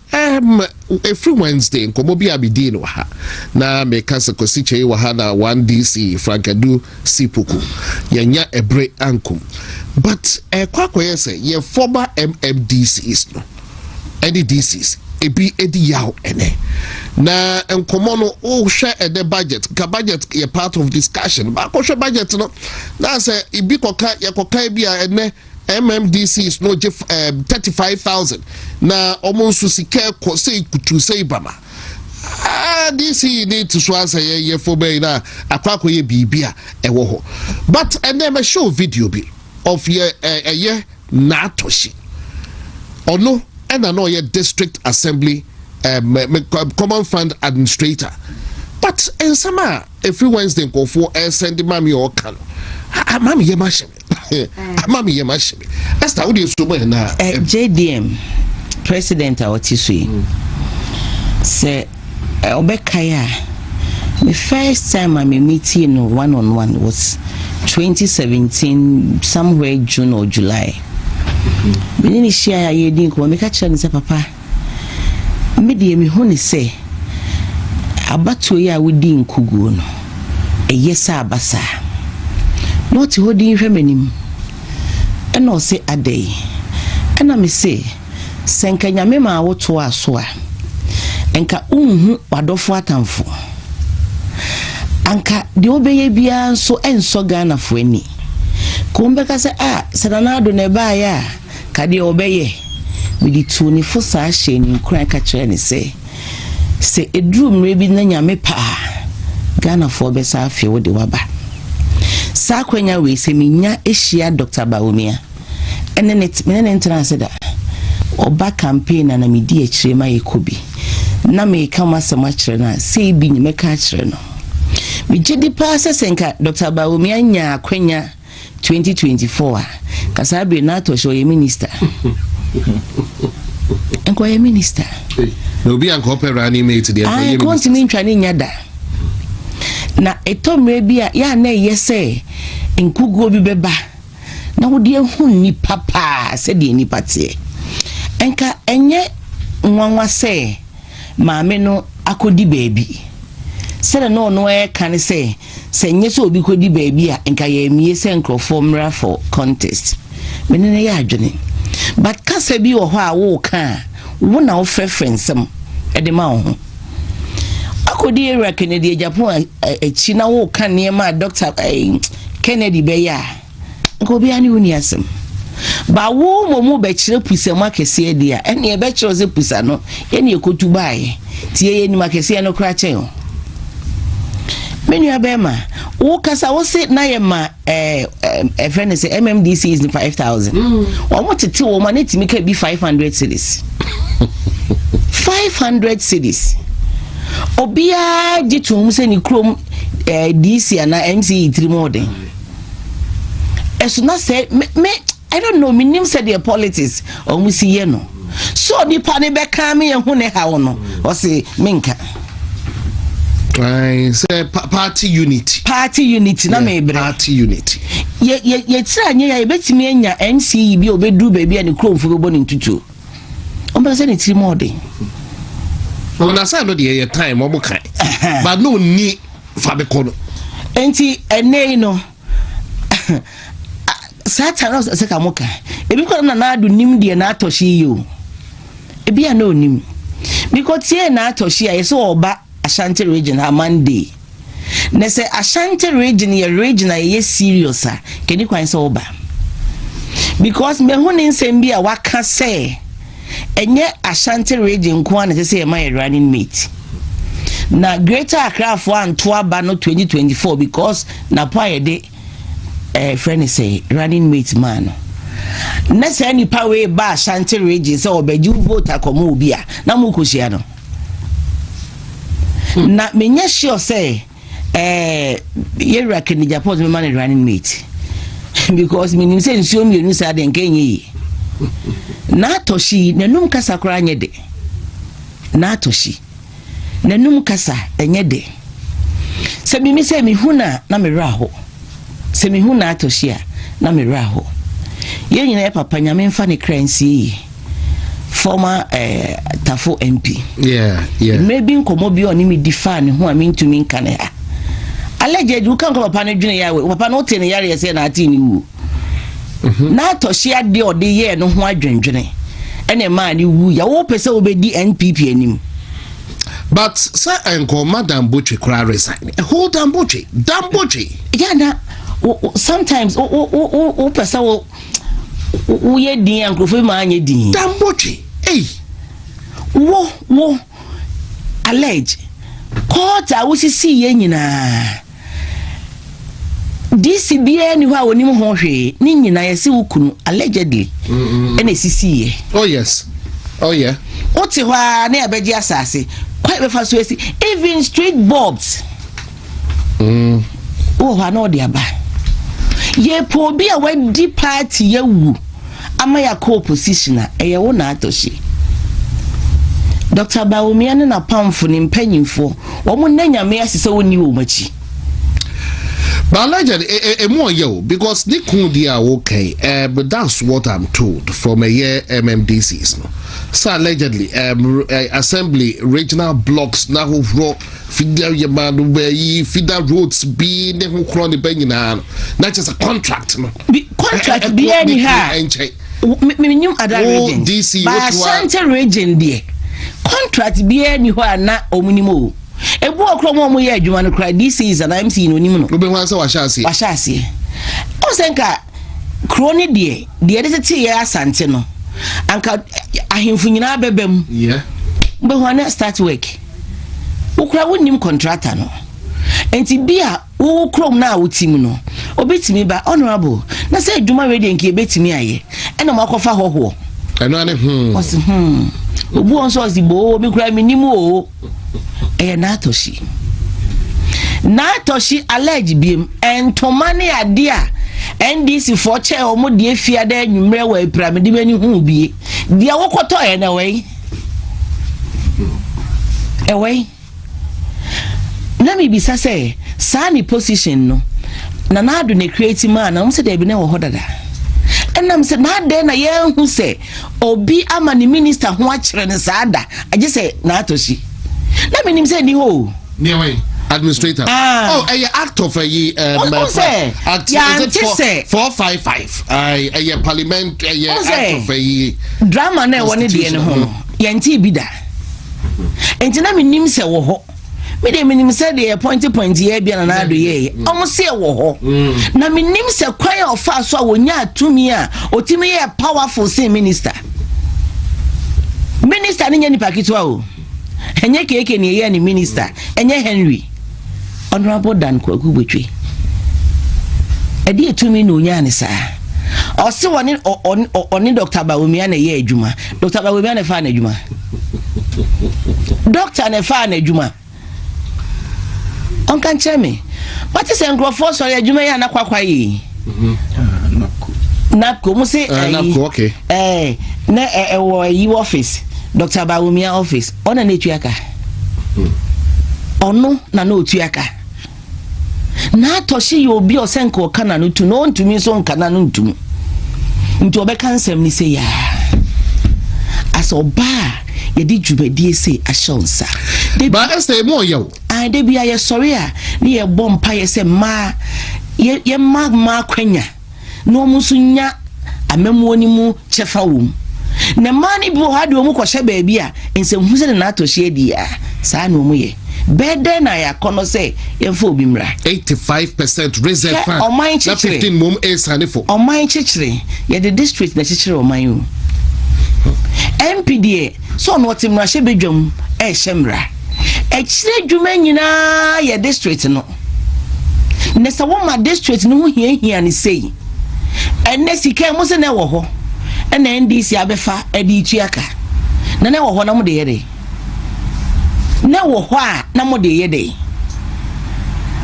S2: every Wednesday nkɔmɔ bi a mi di no wɔ ha na meka sɛ Kwasi Kyei wɔ ha na one DC Frankadu Sipuku yɛnya ɛbere ankom, but ɛkɔ akɔyɛ sɛ yɛ former MMDCs no ɛne DCs ebi edi yaw. Ɛnɛ na nkɔmɔ no, wohwɛ ɛdɛ budget nka budget yɛ part of discussion baako. Hwɛ budget no na sɛ ebi kɔka yɛkɔka bi a ɛnɛ MMDCs no gye 35,000 na ɔmo nso sika kɔ sɛ kutu sɛ bama. Ah, DC ne ti so asɛ yɛ yɛ fo bɛyi na akɔ akɔyɛ biribi a ɛwɔ hɔ. But ɛnɛ mɛ show video bi of yɛ ɛyɛ Naatɔhyi. Ɔno ɛna na ɔyɛ District Assembly Common Fund administrator, but nsɛm a every Wednesday nkɔfoɔ ɛsɛnde maame a ɔka no, maame yɛ ma hyɛ me, maame yɛ ma hyɛ me. Esther, wo de esu mu yɛ na.
S1: JDM president a ɔte so yi, sɛ ɔbɛkae a, the first time I meeting no one on one was 2017 somewhere June or July. Mene ne hyia a yɛdi nkɔmmɔ, meka kyerɛ no sɛ, papa, me deɛ mehu ne sɛ abatoɔ yi a wodi nkuguo no, ɛyɛ sɛ aba saa. Na ɔte hɔ din hwɛ m'anim, ɛna ɔse adɛn? Ɛna me se, sɛ nka Nyame ma wotoa so a, nka wonhu w'adɔfo atamfo, anka deɛ wobɛyɛ biara nso ɛnsɔ Ghanafoɔ ani ka wɔn bɛka sɛ a sɛ Nana Addo na ɛbaeɛ a, ka deɛ wɔbɛyɛ. Mede tuu ne fo saa hyɛ ne nkuran ka kyerɛ ne sɛ, sɛ ɛduru mmerɛ bi na Nyame paa, Ghanafoɔ bɛsa afei wode waba saa akwanya wei. Sɛ menya ahyia Dr Bawumia, ɛne ne mene ne ntena ase da, ɔba campaign na medi akyire ma yɛkɔ bi na meka mo asɛm akyerɛ no a, sɛ bi mɛka akyerɛ no. Megye di paa sɛ nka Dr Bawumia nya akwanya 2024 a, ka saa bere na atɔ hyɛ ɔyɛ minister, nka ɔyɛ minister.
S2: Na obi a nka ɔpɛ running mate deɛ, nka ɔyɛ
S1: nka
S2: minister.
S1: Ɔntumi ntwa ne nya da. Na ɛtɔ mmerɛ bi a yɛ a na ɛyɛ sɛ nkuguo bi bɛba na wode ahu nnipa paa sɛdeɛ nnipa teɛ. Nka ɛnyɛ nwanwa sɛ maame no akɔdi baabi sɛdeɛ na ɔno ɛreka ne sɛ nyɛ sɛ obi kɔdi baabi a, nka yɛmmie sɛ nkurɔfoɔ mmra for contest. Mene no yɛ adwene, but kasa bi wɔ hɔ a woka a, wo na wofrɛfrɛ nsɛm ɛde ma wo ho. Akɔdi Ewura Kennedy Agyapong akyi na woka nneɛma a Dr Kennedy bɛyɛ a, nka obiara ne wo ni asɛm ba. Wo mmom bɛkyerɛ pusa mu akɛseɛ deɛ a, ɛne ɛbɛkyerɛ sɛ pusa no yɛne ɛkɔtu baeɛ nti yɛyɛ nim akɛseɛ no kora kyɛn o. Me nua bɛrima, wo kasa wo se na yɛ ma ɛfrɛ no sɛ MMDC is 5,000. Wɔn tete wɔn a ne tumi ka bi 500 cedis, 500 cedis. Obiara gye tom sɛ ne kurom DC anaa MCE tiri mu ɔden ɛso na sɛ me, I don't know, menim sɛdeɛ politics ɔmo si yɛ no so. Nipa ne bɛka me yɛn ho ne haw no, ɔse menka.
S2: Aye, sɛ party unity.
S1: Party unity na mebrɛ.
S2: Party unity.
S1: Yɛ yɛ yɛtiri anyɛ yɛ, yɛbɛtumi anya MCE bi a obɛduru baabi a ne kuromfo bɛbɔ ne ntutuo, ɔmpɛ sɛ ne tiri mu ɔden.
S2: Ɔna sɛ no deɛ yɛ time ɔmo kan but no ni fa bɛkɔ no.
S1: Nti ɛnɛ yi no, saa ta no sɛ ka mo ka ebi kɔ na Nana Addo nim deɛ n'atɔ hye yi o, ebi a na onim because tie n'atɔ hye a yɛsɛ ɔba Ashanti Region ha Monday na sɛ Ashanti Region yɛ region a yɛyɛ serious a, kɛni kwan sɛ ɔba, because mehu ne nsɛm bi a waka sɛ ɛnyɛ Ashanti Region nko a na ɛsɛ sɛ yɛma yɛ running mate na Greater Accrafoɔ anto aba no 2024, because napo a yɛde frɛ ne sɛ running mate maa no na saa nipa wei ba Ashanti Region sɛ ɔbɛgye vote akɔma obi a na mo kɔhyia no. Na menyɛ sure sɛ yɛwura Kennedy Agyapong bɛma no running mate. Because menim sɛ nsuo mmienu saa deɛ, nka ɛnyɛ yie. Naa Torshie n'anum kasa koraa nyɛ de. Naa Torshie n'anum kasa ɛnyɛ de. Sɛ mimi sɛ mehu no a, na mewerɛ aho. Sɛ mehu Naa Torshie a, na mewerɛ aho. Yɛn nyinaa yɛ papa, Nyame mfa ne kra nsie yie, former Tafo MP. Mmerɛ bi, nkɔmmɔ bi a ɔne me di faa ne ho a mentumi nka ne ha. Allegedly, woka nkɔ papa no dwene yɛ papa no, wote ne yareɛ sɛ na ate ne wuo. Naa Torshie adeɛ a ɔde yɛɛ no ho adwendwene ɛna ɛmaa ne wu yɛ. Wopɛ sɛ wobɛdi NPP anim.
S2: But sɛ nkɔ Madam Botwe koraa resign, ɛho Dan Botwe, Dan Botwe.
S1: Yeah, na sometimes wopɛ sɛ wo woyɛ din a, nkurɔfoɔ bi ma anyɛ din.
S2: Dan Botwe, ei.
S1: Wo allege court a wosisi yɛ nyinaa, DC biara ni hɔ a onim ho hwee. Ne nyinaa yɛsɛ wo kunu allegedly ɛna esisi yɛ.
S2: Oh yes, oh yeah.
S1: Wote hɔ a ne yɛbɛgye asase kwan bɛfa so esi, even street bulbs wowɔ hɔ a na ɔde aba. Yɛpɛ obi a wadi party yɛwu ama yɛakɔ opposition a, ɛyɛ wo Naa Torshie. Dr Bawumia ne n'apamfo ne mpanyimfoɔ, wɔn nna Nyame ase sɛ wɔnni wɔn akyi.
S2: But allegedly, emu ɔyɛ o, because ne kun di a okay, but that's what I'm told from ɛyɛ MMDCs no. So allegedly, assembly regional blocks na ahohoro feeder yɛma no bɛyi feeder roads bi ne ho korɔ ne bɛ nyinaa no na kyerɛ sɛ contract no.
S1: Bi contract biara ni ha.
S2: Nkyɛn.
S1: Menyim other
S2: Wo
S1: region.
S2: DC,
S1: but
S2: wotoa-
S1: Ashanti Region deɛ, contract biara ni hɔ a na ɔmo nim o. Ebu wɔ kurom a ɔmo yɛ adwuma no koraa, DCs ana MC na onim no.
S2: Wobɛhu sɛ wahyɛ aseɛ.
S1: Wahyɛ aseɛ. Ɔn sɛ nka kuro ne deɛ yɛde tete yɛ Asante no, anka ahemfo nyinaa bɛbɛ mu. Wobɛhu ana start work, wokora wonnim contractor no. Nti bi a wowo kurom no a wotim no, obi tumi ba, "Honorable, na sɛ adwuma wei deɛ, nka yɛbɛtumi ayɛ," ɛna mo akɔfa hɔhoɔ.
S2: Ɛno ane
S1: Ɔsi obi wɔn nso ɔsi boo mi kura mi nim o. Ɛyɛ Naa Torshie. Naa Torshie allege biem ntoma ne adeɛ a NDC foɔ kyɛ wɔn deɛ fia dɛ anwummerɛ wɔ apira mi de m'ani hu bie deɛ wɔkɔtɔ yɛ na ɛwɔ yi ɛwɔ yi. Na mibisa sɛ saa ne position no, Nana Addo ne create maa na wɔn sɛ dɛbi, na ɛwɔ hɔ dada. Ɛnam sɛ n'adɛn na yɛnhu sɛ obi ama ne minister ho akyerɛ ne saa da, agye sɛ Naa Torshie na menim sɛ ni hɔ o.
S2: Nneɛma yi administrator.
S1: Ah.
S2: Oh, ɛyɛ act of ɛyi.
S1: O sɛ,
S2: act
S1: yɛante sɛ-
S2: 455, ɛyɛ parliament, ɛyɛ
S1: O sɛ-
S2: act of ɛyi.
S1: Drama na ɛwɔ ne deɛ no ho no, yɛnte bi da. Nti na menim sɛ wɔ hɔ. Mede menim sɛ deɛ point point yɛ bia na Nana Addo yɛyɛ, ɔmo se ɛwɔ hɔ. Na menim sɛ kwan a ɔfaa so a wɔnya tumi a ɔtumi yɛ powerful sen minister. Minister ne nyɛ nipa ketewa o. Ɛnyɛ keeke ne ɛyɛ ne minister, ɛnyɛ Henry. Honorable Dan Kwaku Botwe, ɛde etumi na onyaa ne saa. Ɔse ɔne Dr Bawumia na ɛyɛ adwuma. Dr Bawumia na ɛfaa n'adwuma, doctor na ɛfaa n'adwuma. Ɔnka nkyerɛ me wate sɛ nkurɔfoɔ sɔre adwuma yi a na kwakwa yi NAPCO mo se.
S2: Eh, NAPCO, okay.
S1: Na ɛwɔ ɛyi office, Dr Bawumia office. Ɔna na etua ka, ɔno na otua ka. Naa Torshie yɛ obi a ɔsɛ nka ɔka n'ano tu na ɔntumi nso nka n'ano ntum, nti ɔbɛka nsɛm ne sɛ yaa asɛ ɔbaa a yɛde dwumadie se ahyɛ wo nsa.
S2: Ba Esther, emu ɔyɛ o.
S1: Ah, da bi a yɛsɔre a ne yɛbɔ mpayɛ sɛ mmaa yɛma mmaa kwanya na wɔn nso nya amammuo no mu kyɛfa wɔ mu. Na mmaa no bi wɔ hɔ ade wɔn kɔhyɛ baabi a nsɛmhu sɛ ne Naa Torshie adi a saa na wɔn yɛ bɛɛ dɛn na yɛakɔ no sɛ yɛmfa obi mmra.
S2: 85% reserve
S1: Hwɛ,
S2: fan
S1: ɔman
S2: na
S1: kyekyere.
S2: 15 mom esane fo.
S1: Ɔman kyekyere, yɛde district na kyekyere ɔman o. MP deɛ sɛ ɔno ɔte mmarahyɛ badwam ɛɛhyɛ mmara, akyire adwuma nyinaa yɛ district no. Na sɛ woma district no ho hiahia ne sei, ɛnɛ sika mu sɛ na ɛwɔ hɔ ɛna NDC abɛfa ɛde tua ka na ɛwɔ hɔ na mo de yɛ de na ɛwɔ hɔ a na mo de yɛ de.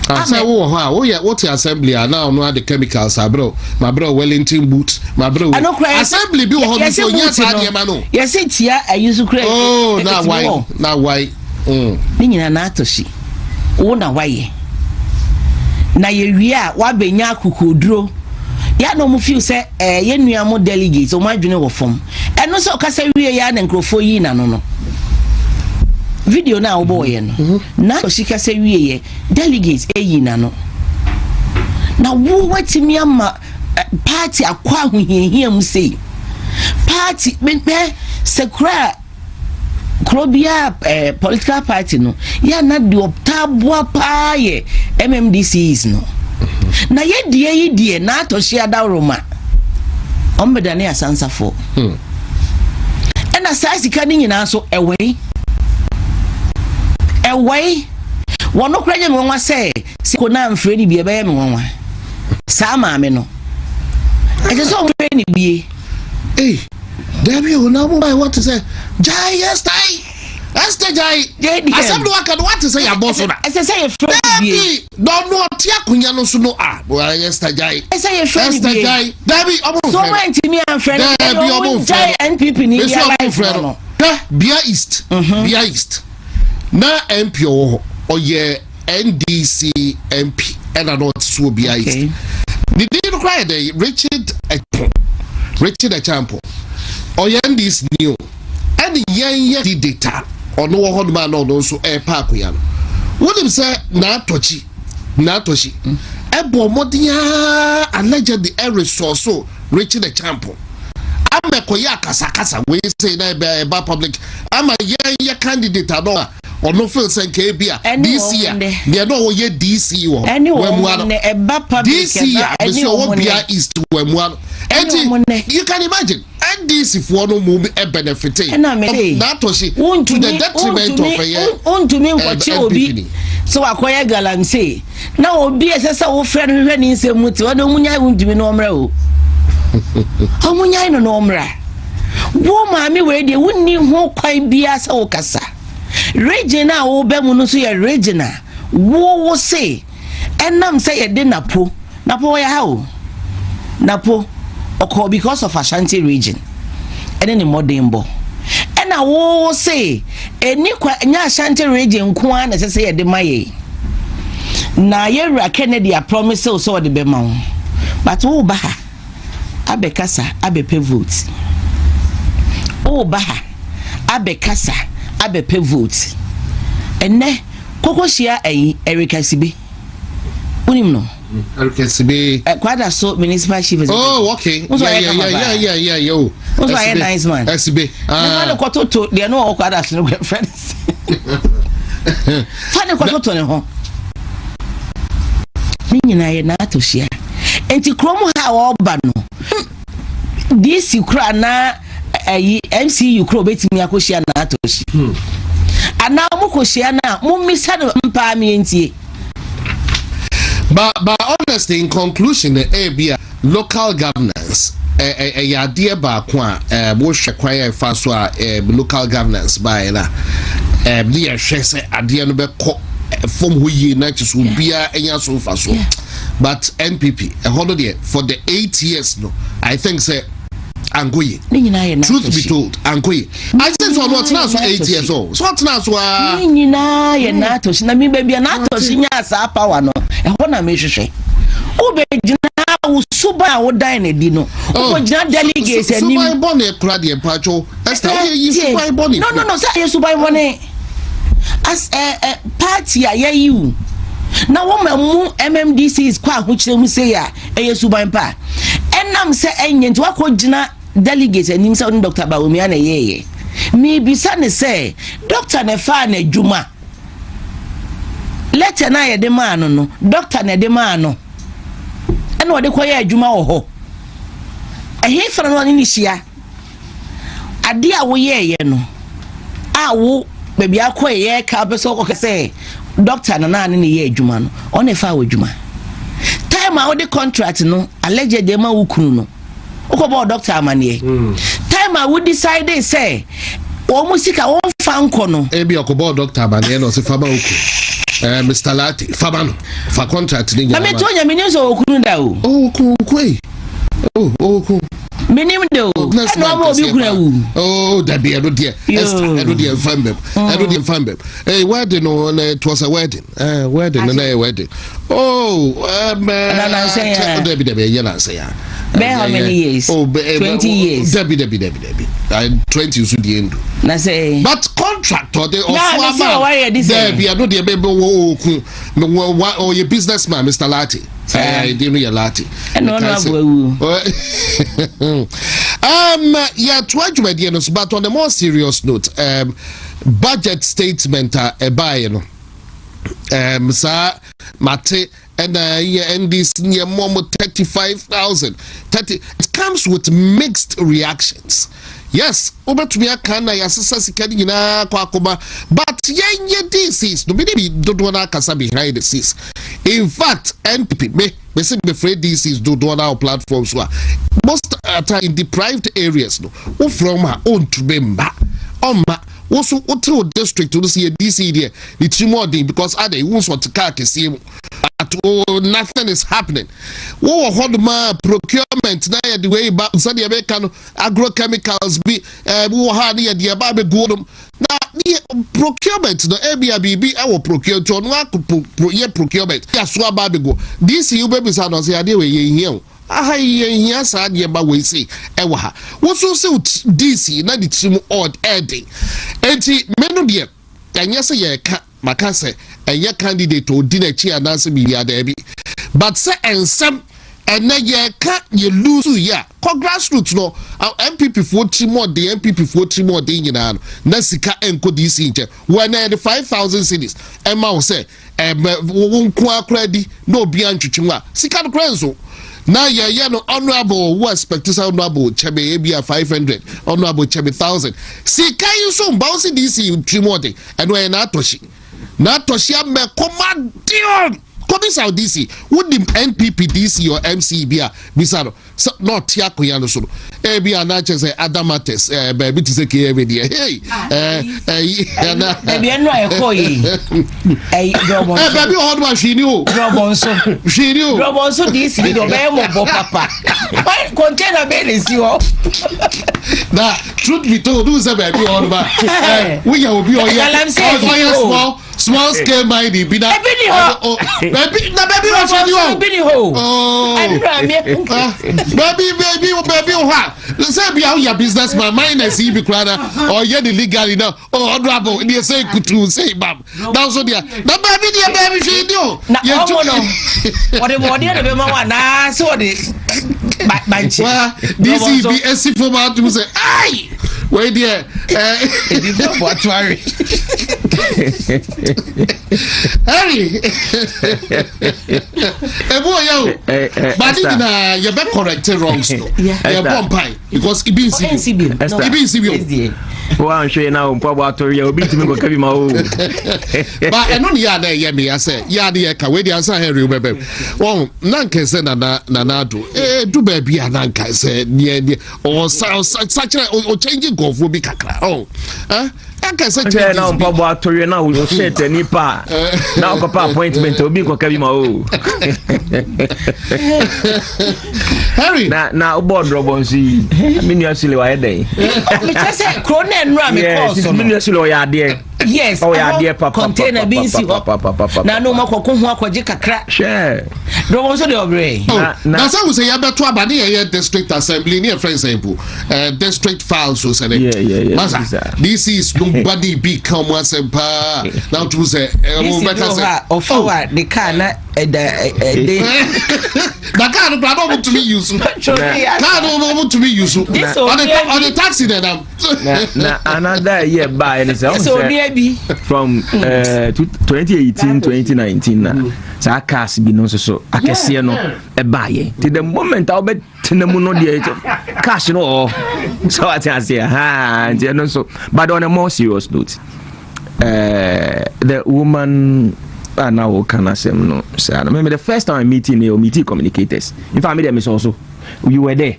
S2: Sɛ wowɔ hɔ a, woyɛ wote assembly a, na ɔno ade chemicals abrɛw, mabrɛw Wellington boot, mabrɛw.
S1: Ɛno kora
S2: assembly bi wɔ hɔ no so onyɛ saa nneɛma no.
S1: Yɛsɛ tia ayi so kora.
S2: Oh, na wai na wai.
S1: Ne nyinaa na atɔ si wo na wayɛ na yɛwie a, wabɛnya akokoduro yɛ na ɔmo feel sɛ yɛn nua mo delegates, ɔmo adwene wɔ fam. Ɛno sɛ ɔkasa wie yɛ na nkurɔfoɔ yi n'ano no, video no a wobɔɔyɛ no na ɔsi kasa wie yɛ, delegates eyi n'ano na wo watumi ama party akɔ ahohiahia mu sei. Party mɛ sɛ kura kuro biara, political party no yɛ na deɛ ɔtaa boa paa yɛ MMDCs no, na yɛ deɛ yi deɛ n'atɔhye adaworoma ɔmo bɛda ne asansafoɔ. Ɛna saa sika no nyinaa nso ɛwɛi ɛwɛi wɔn kora nyɛ me nwanwa sɛ ko na mfrɛ ne bi, ɛbɛyɛ me nwanwa. Saa maame no, ɛsɛ sɛ ɔmfrɛ ne bie.
S2: Ee, dabi o, na mo ba wɔte sɛ gyae Esther, Esther gyae.
S1: JDM.
S2: Asɛm no waka no, wate sɛ yɛabɔ so na
S1: ɛsɛ sɛ yɛfrɛ ne bie.
S2: Dabi, na ɔno ɔte akonnwa no so no a, wɔayɛ Esther gyae.
S1: Ɛsɛ yɛfrɛ ne
S2: Esther
S1: bie.
S2: gyae, dabi, ɔmo
S1: so
S2: mfrɛ
S1: ɔmo
S2: no.
S1: antumi amfrɛ no.
S2: Dabi, ɔmo
S1: ɔmo
S2: mfrɛ
S1: gyae
S2: no.
S1: NPP ni
S2: Besi
S1: bi
S2: ɔmo
S1: alive
S2: mfrɛ
S1: no.
S2: No hwɛ, Bia East, Bia East na MP ɔwɔ hɔ, ɔyɛ NDC MP, ɛna na ɔte so wɔ Bia East. Ne din no koraa yɛ dɛ Richard Ɛpo, Richard Ɛchampo. Ɔyɛ NDC ni o, ɛne yɛn yɛ candidate a ɔno wɔ hɔ nom a, na ɔno nso ɛrepa akonnwa no. Wonim sɛ n'atɔkyi n'atɔkyi ɛbɔ mmɔden aa allegedly ɛresɔɔso Richard Ɛchampo ama ɛkɔyɛ akasakasa wei sɛ na ɛbɛ ɛba public ama yɛn yɛ candidate ano a ɔno feel sɛ nka ebi a
S1: Ɛne
S2: DC a
S1: wɔn nnɛ.
S2: deɛ na ɔwɔ DC wɔ
S1: Ɛne
S2: wɔ
S1: wɔn nnɛ ɛba public.
S2: DC
S1: ɛba
S2: a
S1: ɛne
S2: bɛsi ɔwɔ
S1: wɔn
S2: Bia
S1: nnɛ.
S2: East wɔ mua no.
S1: Ɛne
S2: Ɛnti
S1: wɔn nnɛ.
S2: you can imagine NDC foɔ no mu benefit
S1: Ɛna me se
S2: n'atɔsi to the detriment of ɛyɛ
S1: wontumi nkɔkye
S2: NPP
S1: obi
S2: ni.
S1: sɛ wakɔyɛ galamsey na obi a ɛsɛ sɛ wofrɛ no hwehwɛ ne nsɛm mu te ɔde ɔmu nyae. Wontumi no ɔmmra o, ɔmo nyae no na ɔmmra. Wo maame wei deɛ, wonni ho kwan biara sɛ wokasa. Region a wobɛ mu no nso yɛ region a wo se ɛnam sɛ yɛde Napo, Napo wɔyɛ ha o. Napo ɔkɔ because of Ashanti Region ɛne ne mmɔden bɔ, ɛna wo se ɛni kwa nyɛ Ashanti Region nko ara na ɛsɛ sɛ yɛde ma yɛ, na yɛwura Kennedy a promise wo sɛ ɔde bɛma wo, but woba ha abɛkasa abɛpɛ vote, woba ha abɛkasa abɛpɛ vote. Ɛnɛ kɔkɔ hyia ɛyi Erika Sibe, wonim no?
S2: Erika Sibe.
S1: Kwadaso municipal chief executive.
S2: Oh, okay.
S1: Nso ɔyɛ kama paa.
S2: Yeah, oh.
S1: Nso ɔyɛ nice man.
S2: Esibe.
S1: Ne fa ne kɔtoto deɛ no ɔwɔ Kwadaso no fɛ ne sɛ fa ne kɔtoto ne ho ne nyinaa yɛ n'ato hyia. Nti kurom ha a wɔreba no, DC kora anaa ɛyi MCU kora obetumi akɔhyia n'ato hyia anaa mo kɔhyia no a, mo mmisa no mpaa mientie.
S2: But honestly, in conclusion, ebi a local governance ɛyɛ adeɛ baako a wohwɛ kwan a ɛfa so a local governance baeɛ na ne yɛhwɛ sɛ adeɛ no bɛkɔ fam hɔ yie na kyerɛ sɛ obiara anya so mfa so. But NPP ɛhɔ no deɛ, for the 8 years no, I think sɛ ankɔ yie.
S1: Ne nyinaa yɛ
S2: Truth be told, ankɔ yie. I think sɛ ɔno ɔtena so 8 years o, so ɔtena so aa.
S1: Ne nyinaa yɛ n'atɔsi na mi baabi a n'atɔsi nya saa power no, ɛhɔ na mehwehwɛ. Wobɛgyina wo suban a wodan n'adi no, wobɛgyina delegates anim.
S2: Suban bɔne kora deɛ, mpatwo Esther, woyɛ yi suban bɔne.
S1: No, sɛ ɛyɛ suban bɔne as ɛ ɛ party a yɛyi wo na wɔma mu MMDCs kɔ ahokyerɛ mu sei a, ɛyɛ suban pa ɛnam sɛ ɛnyɛ. Nti wakɔ gyina delegates anim sɛ ɔne Dr Bawumia na ɛyɛɛyɛ. Miribisa ne sɛ doctor na ɛfaa n'adwuma letter no a yɛde maa no, doctor na ɛde maa no ɛna ɔde kɔyɛ adwuma wɔ hɔ. Ɛhe fa no ɔne ne hyia adeɛ a woyɛɛyɛ no a, wo baabi akɔ yɛ ka pɛ sɛ ɔkɔkɛ sɛ doctor no naa ne ne yɛ adwuma no, ɔne fa wɔ adwuma time a wode contract no allegedly ma wo kunu no, wokɔbɔɔ doctor amanneɛ time a wo decide sɛ wɔn mu sika wɔmfa nkɔ no.
S2: Ebi ɔkɔbɔɔ doctor amanneɛ na ɔsɛ fama wo kunu. Mr Lartey, faba no fa contract ne
S1: na
S2: nyinaa.
S1: Meto nya menim sɛ ɔkunu da o.
S2: Oh, okun okun yi, oh, okun.
S1: Menim de o, ɛna ɔma obi kunu awu.
S2: Oh, dabi, ɛno deɛ, Esther, ɛno deɛ nfa mbɛm, ɛno deɛ nfa mbɛm. Ee, wedding no na it was a wedding, wedding no na yɛ wedding. Oh,
S1: Ɛna nansa yi a?
S2: Dabi, dabi, ɛyɛ nansa yi a.
S1: Bɛyɛ how many years?
S2: Oh,
S1: 20 years?
S2: Dabi, dabi, dabi, dabi, 20 nso deɛ ndu.
S1: Na sɛ
S2: But contract ɔde
S1: Na,
S2: ɔso
S1: me sɛ
S2: ama.
S1: ɔware yɛ de sɛn?
S2: Dabi, ɛno deɛ bɛ wɔ okun wɔ wa, ɔyɛ businessman, Mr Lartey.
S1: Saa.
S2: Ɛɛ, no yɛ Lartey.
S1: Ɛna ɔno abo awu.
S2: Yɛtoa dwumadie no so, but on a more serious note, budget statement a ɛbaeɛ no, saa mate ɛna yɛ NDC yɛ mmɔ mo 35,000 30. It comes with mixed reactions. Yes, wobɛtumi aka na yɛasesa sika no nyinaa kɔ akɔma, but yɛnyɛ DCs no mene bi dodoɔ no akasa behind the scenes. In fact, NPP me mese mefrɛ DCs dodoɔ no a platform so a, most time in deprived areas no, wofrɛ m a ɔntumi mba, ɔmma. Wo so wote wo district no sɛ yɛ DC deɛ ne tirim ɔden because ade wo nso ɔte kaa kɛseɛ mu, but oh, nothing is happening. Wowɔ hɔnom a procurement na yɛde wei ba, sɛdeɛ ɛbɛka no, agrochemicals bi wowɔ ha ne yɛde ɛba abɛgu hɔnom na ne procurement no, ebia biribi ɛwɔ procure, nti ɔno akɔ pro, yɛ procurement yɛ aba abɛgu. DC wobɛbisa no ɔsɛ adeɛ wɔ yɛ nhia o, aha yi yɛ nhia saa adeɛ ba wei sei ɛwɔ ha. Woso sɛ DC na ne tirim ɔd ɛɛden, eti me no deɛ, ɛnyɛ sɛ yɛreka maka sɛ ɛnyɛ candidate odi n'akyi anaasɛ biribi adaabi, but sɛ nsɛm ɛnɛ yɛreka yɛ lose yi a kɔ grassroots no, NPP foɔ tiri mu ɔden, NPP foɔ tiri mu ɔden nyinaa no na sika nkɔ DC nkyɛn wɔn na yɛde 5,000 cedis ɛma wo sɛ ɛmɛ wo nko akora di na obiara ntwitwi mu a sika no kora nso na yɛyɛ no honourable, wo expect sɛ honourable kyɛmɛ ebi a 500, honourable kyɛmɛ 1,000, sika yi nso mba wo si DC tiri mu ɔden. Ɛno ɛyɛ n'atɔhyi n'atɔhyi amɛ kɔma deon kɔbisa DC, wonim NPP DC or MC bi a bisa no sɛ na ɔte akonnwa no so no, ebi a n'akyɛ sɛ adamates baabi te sɛ kma deɛ, hey, ɛyi ɛna.
S1: Baabi ɛnu a ɛkɔ yi ɛyi dɔbɔ.
S2: Baabi wɔ hɔ nom a hwee ni o.
S1: Dɔbɔ nso.
S2: Hwee ni o.
S1: Dɔbɔ nso DC ni deɛ ɔbɛyɛ mɔbɔ papa, container bɛyɛ na esi hɔ.
S2: Na truth be told, n sɛ baabi wɔ hɔ nom a woyɛ obi ɔyɛ small scale mining bi na.
S1: Ebi ni hɔ.
S2: Baabi na baabi wɔ hwɛ ni o.
S1: Ebi ni hɔ o. Ɛnura mi.
S2: Baabi wɔ hɔ a sɛ bi a woyɛ business man, minus yi bi koraa na ɔyɛ ne legally na honourable deɛ sɛ kutu sɛ bam na nso deɛ na baabi deɛ baabi hwɛ ni o.
S1: Na ɔmo no ɔde bɔɔdeɛ de bɛma wa naa sɛ ɔde bankye.
S2: Wa DC bi esi fom atum sɛ ayi wei deɛ.
S1: Ebi bɛ bɔ atuare.
S2: Harry, ebu oyɛ o, baade nyinaa yɛbɛ correct wrongs no, yɛbɔ mpae because ibi nsi bi, ibi nsi bi
S3: o. Wanhwɛ na wo mpaboa atɔre a obi ntumi nkɔka bi ma o.
S2: Ba ɛno ne yɛ a na ɛyɛ me ya sɛ yɛ a ne yɛ ka wei deɛ ansa Henry wobɛbɛm wɔn na nka sɛ Nana Ado du baabi a na nka sɛ neɛ ɔsa ɔsa sakyerɛ ɔkyɛngye nkɔɔfoɔ bi kakra ɔ ɛka sɛ
S3: changes na mpaboa atɔre na wo shirt nipa na ɔkɔpa appointment, obi nkɔka bi ma o.
S2: Harry.
S3: Na wobɔ drɔbɔ nso yi, me nua Sule wayɛ dɛn?
S1: Mekyɛ sɛ kuro no ɛnura me kɔɔ so
S3: no, me nua Sule ɔyɛ adeɛ.
S1: Yes.
S3: Ɔyɛ adeɛ papa.
S1: Container bi nsi hɔ na no ma kɔkɔ ho akɔgye kakra.
S3: Hwɛ.
S1: Drɔbɔ nso deɛ ɔbrɛ.
S2: Na sɛ wo sɛ yɛbɛto aba ne yɛyɛ district assembly ne yɛfrɛ sɛ mpo district files so sɛ ne masa DCs no body bi ka ɔmo asɛm paa na wotum sɛ
S1: wo bɛka sɛ ɔfa wa ne car na ɛda ɛde.
S2: Na car no kora na ɔmo tumi use car no, ɔmo tumi use ɔde taxi na ɛnam.
S3: Na another year baa ɛne sɛ
S1: ɔmo sɛ
S3: from 2018, 2019 na saa cars bi no nso so akɛseɛ no ɛbaayɛ, nti the moment a wobɛtena mu no deɛ, cash no wɔ hɔ sɛ wate aseɛ ha. Nti ɛno nso, but on a more serious note, the woman a na wɔka no asɛm no saa no, maybe the first time I meeting no, meeting communicators, in fact, me deɛ mesɛ so you were there,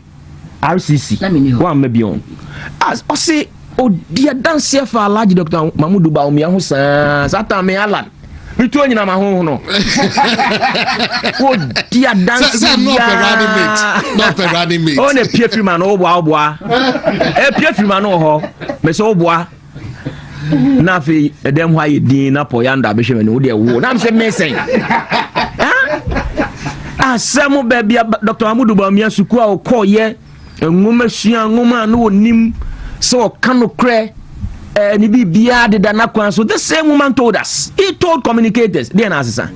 S3: RCC wamma bi on as ɔse odi adanseɛ fa Alhaji Dr Mahmudu Bawumia ho saa saa time me Alan Metuo nyina ma hoho no. Wodi adanse
S2: Sɛ not a running mate. Not a running mate.
S3: Ɔna pie firi ma no, woboa, woboa. Ɛpie firi ma no wɔ hɔ. Mɛ sɛ woboa. Na afei ɛdɛm hɔ ayɛ din na pɔyando abɛhwɛ m'anim, wodeɛ wo. Na mesɛ mesɛn. Asɛm baabi a Dr. Mahmoud Bawumia sukuu a ɔkɔɔyɛ nwoma sua nwoma a na wɔnim sɛ ɔka nokorɛ, ne biribiara deda n'akwan so. This same woman told us, he told communicators deɛ na asesa.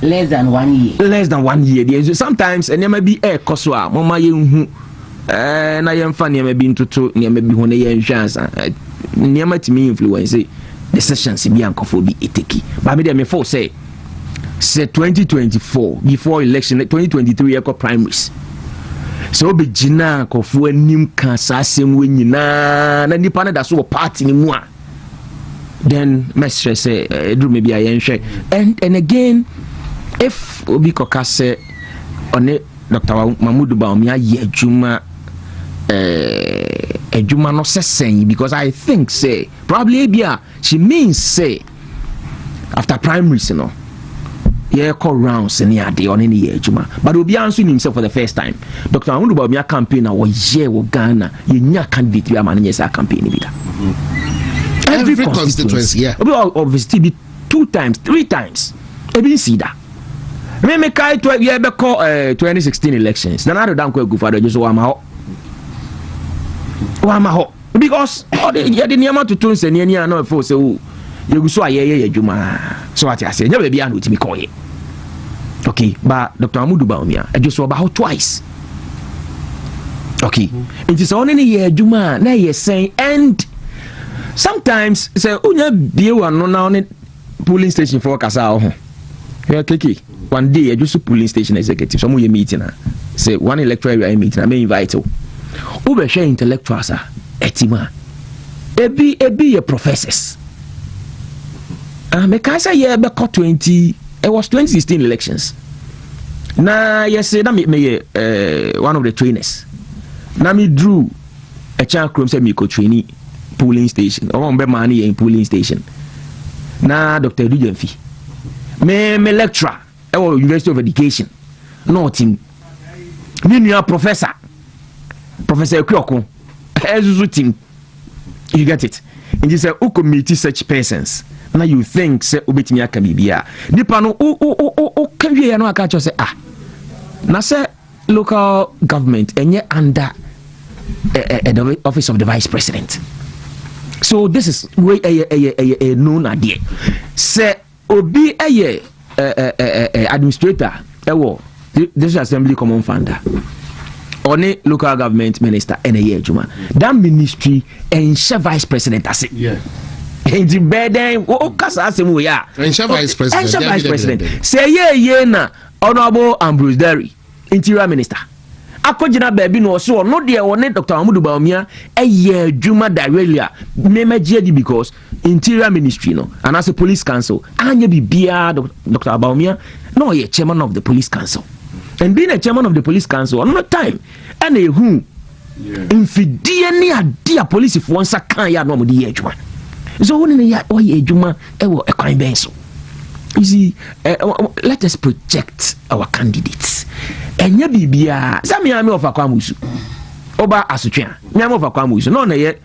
S1: Less than one year.
S3: Less than one year deɛ. Sometimes nneɛma bi ɛɛkɔ so a, moma yɛnhu na yɛmfa nneɛma bi ntoto nneɛma bi ho na yɛnhwɛ ansa. Nneɛma tumi influence decisions bi a nkɔfoɔ bi ɛtake. But me deɛ, mefo sɛ 2024 before election, 2023 yɛkɔ primaries, sɛ wobɛgyina nkɔfoɔ anim ka saa asɛm wɔ nyinaa na nipa no da so wɔ party no mu a, then mɛsrɛ sɛ ɛduru me bi a yɛnhwɛ. And again, if obi kɔka sɛ ɔne Dr. Mahmoud Bawumia ayɛ adwuma, adwuma no sɛsɛn, because I think say probably ebi a she means say after primaries no, yɛkɔ rounds ne adeɛ, ɔne ne yɛ adwuma. But obiara nso nim sɛ for the first time, Dr. Mahmoud Bawumia campaign a wɔyɛ wɔ Ghana, yɛnya candidate bi ama no nyɛ saa campaign no bi da.
S2: Every constituency, yeah.
S3: Obi ɔ visit bi two times, three times, ebi nsi da. Mímí kae to yɛbɛkɔ 2016 elections, Nana Addo Dankwa Akufo-Addo adwo so wama hɔ, wama hɔ because ɔde yɛde nneɛma toto nsɛnniɛ ni a na ɔfɛ sɛ o yɛgu so a yɛyɛ yɛ adwuma so ate aseɛ, nyɛ baabi a na otumi kɔɔyɛ. Okay, ba Dr. Mahmoud Bawumia adwo so ɔba hɔ twice. Okay, nti sɛ ɔne ne yɛ adwuma a, na ɛyɛ sɛn? And sometimes sɛ wonya bie wano na ɔne polling station foɔ kasa a ɔho hwɛ keke. One day adwo so polling station executive sɛ ɔmo yɛ meeting a, sɛ one electoral area yɛ meeting a, mɛ invite wo, wobɛhwɛ intellectuals a ɛti mu a, ebi yɛ professors. Ah, mekae sɛ yɛbɛkɔ 20, it was 2016 elections, na yɛsɛ na meyɛ one of the trainers na meduru ɛkyɛn kurom sɛ mekɔ traini polling station, ɔmo bɛmaa no yɛn polling station, na Dr. Adu Gyamfi, me lecturer ɛwɔ University of Education, na ɔte mu, me nua Professor Akuoko ɛnso tim. You get it? Nti sɛ wokɔ meet such persons na you think sɛ wobɛtumi aka biribi a, nipa no woka wieɛ no, aka kyerɛ sɛ, ah, na sɛ local government ɛnyɛ under the office of the vice president. So this is wey ɛyɛ known adeɛ sɛ obi ɛyɛ administrator ɛwɔ District Assembly Common Fund a, ɔne local government minister ɛna ɛyɛ adwuma. That ministry ɛnhyɛ vice president ase. Nti bɛɛ dɛn o kasa asɛm wɔ yɛ a
S2: Ɛnhyɛ vice president.
S3: Ɛnhyɛ vice
S2: Dabi, dabi,
S3: president.
S2: Dabi.
S3: Sɛ ɛyɛ yie na Honourable Ambrose Dery, interior minister, akɔgyina baabi na ɔso ɔno deɛ ɔne Dr. Mahmoud Bawumia ɛyɛ adwuma directly a, mmɛmɛgye adi, because interior ministry no anaasɛ police council anyɛ biribiara. Dr. Bawumia na ɔyɛ chairman of the police council, and being a chairman of the police council, ɔno no time ɛna ehu mfidie ne ade a polisifoɔ nsa kan yɛ a na wɔde yɛ adwuma. So wɔn ne yɛ ɔyɛ adwuma ɛwɔ ɛkwan bɛn so? You see, let us project our candidates. Ɛnyɛ biribiara sɛ mmea mi ɔfa kwan mu su ɔba asotwe a mmea mi ɔfa kwan mu su na ɔna yɛ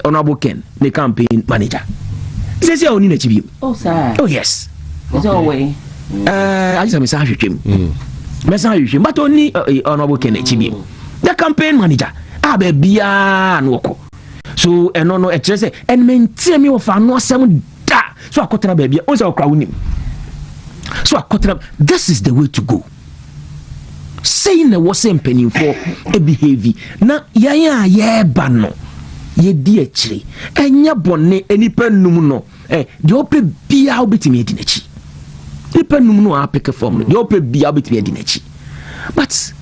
S3: Honourable Ken ne campaign manager sɛsi a ɔni n'akyi bi.
S1: Oh, sir.
S3: Oh yes.
S1: Is that way?
S3: Agye sɛ mesan ahwehwɛ mu, mɛsan ahwehwɛ mu, but ɔni Honourable Ken akyi bi, the campaign manager a baabiaa na wɔkɔ so. Ɛno no ɛkyerɛ sɛ ɛnmɛntie mi wɔfa ano asɛm da so akɔtena baabi a ɔn sɛ ɔkora wonim so akɔtena. This is the way to go. Sei na ɛwɔ sɛ mpanimfoɔ behave na yɛn a yɛreba no yɛdi akyire. Ɛnyɛ bɔne. Nipa num no deɛ ɔpɛ biara wobɛtumi adi n'akyi. Nipa num no a apick fam no, deɛ ɔpɛ biara wobɛtumi adi n'akyi, but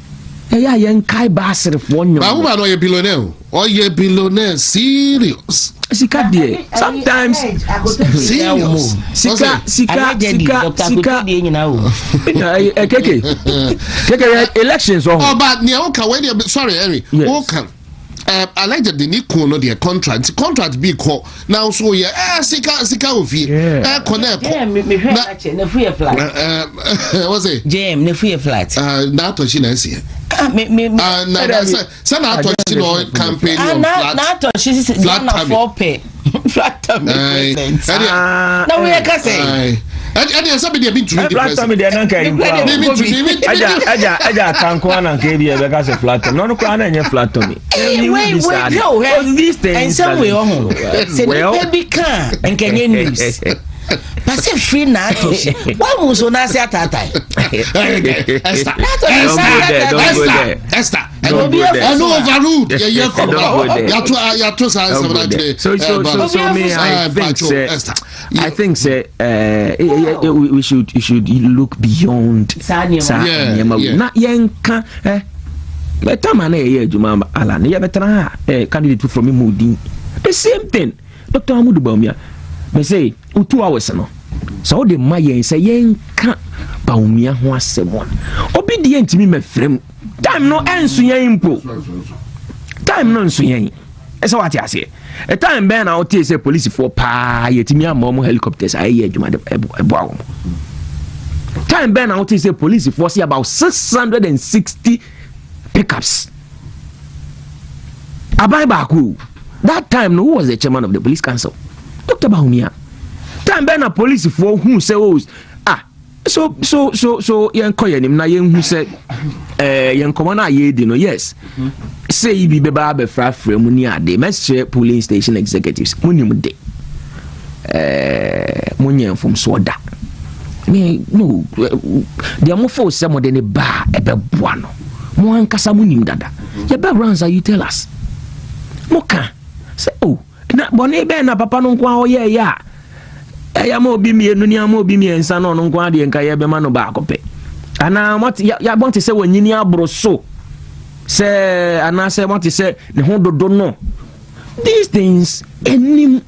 S3: ɛyɛ a yɛnkae baaserefoɔ nnwom.
S2: Baako no ɔyɛ billionaire o, ɔyɛ billionaire serious.
S3: Sika deɛ, sometimes
S2: Serious.
S3: Sika, sika, sika, sika.
S1: Deɛ nyinaa o.
S3: Keke keke, elections wɔ hɔ.
S2: Ɔba nea woka wei deɛ, sorry Henry.
S3: Yes.
S2: Woka Allegedly ne kun no deɛ, contract nti contract bi kɔ na nso yɛ sika wɔ fie, ɛkɔ na ɛkɔ.
S1: Mehwɛ na n'afu yɛ flat.
S2: Wɔ sɛ.
S1: JM, n'afu yɛ flat.
S2: Naa Torshie na ɛsi yɛ.
S1: Ah, me me me.
S2: Na na sɛ Naa Torshie na ɔ campaign on flat.
S1: Naa Torshie sisi Ghana fɔ pɛ flat tummy president. Na woyɛ kasa yi.
S2: Ɛdi ɛsɛ bi deɛ bi ntumi di
S3: flat tummy deɛ, nanka yi nkura o. Ɛgya, ɛgya, ɛgya, akanko ananka ebi yɛ bɛka sɛ flat tummy na ɔno koraa na ɛnyɛ flat tummy.
S1: Wei wei, hwɛ o, hwɛ nsɛm wei ɔho sɛ nipa bi ka nkɛnyɛ news pase firi Naa Torshie wɔn mu nso n'ase ataatae.
S2: Esther, Esther, Esther, ɛno overruled, yɛ yɛ kɔ yato yato saa nsɛm na kyerɛ.
S3: So me, I think say we should look beyond
S1: saa nneɛma
S3: wei na yɛnka bɛtama na yɛyɛ adwuma ala ne yɛbɛtena ha candidate foforɔ mi mu din, the same thing, Dr Mahamudu Bawumia. Mɛ sɛ o 2 hours no sɛ wode ma yɛn sɛ yɛnka Bawumia ho asɛm a, obi deɛ ntumi mɛfrɛ mu. Time no ɛnso yɛn mpo, time no nso yɛn ɛsɛ wate aseɛ. Ɛtime bɛn na wotee sɛ polisifoɔ paa yɛtumi ama ɔmo helicopters a ɛyɛ adwuma de ɛboa wɔn? Time bɛn na wotee sɛ polisifoɔ sɛ about 660 pickups aban baako? That time no, who was the chairman of the Police Council? Dr Bawumia. Time bɛn na polisifoɔ hu sɛ o ah, so yɛnkɔ yɛn anim na yɛnhu sɛ yɛn nkɔmɔ no a yɛredi no, yes, sɛ yi bi bɛba abɛfrafra mu ni ade. Mɛsrɛ polling station executives, mo nim de monyɛ mfomsoɔ da me no deɛ mofo sɛ mode ne ba a ɛbɛboa no, mo ankasa monim dada. Yɛbɛ rounds a, you tell us, moka sɛ oh, na bɔne bɛn na papa no nko a ɔyɛɛyɛ a ɛyɛ ma obi mmienu ni ama obi mmiɛnsa na ɔno nko adeɛ nka yɛbɛma no baako pɛ, anaa mote sɛ wanyini aboro so sɛ, anaasɛ mote sɛ ne ho dodo no? These things anim.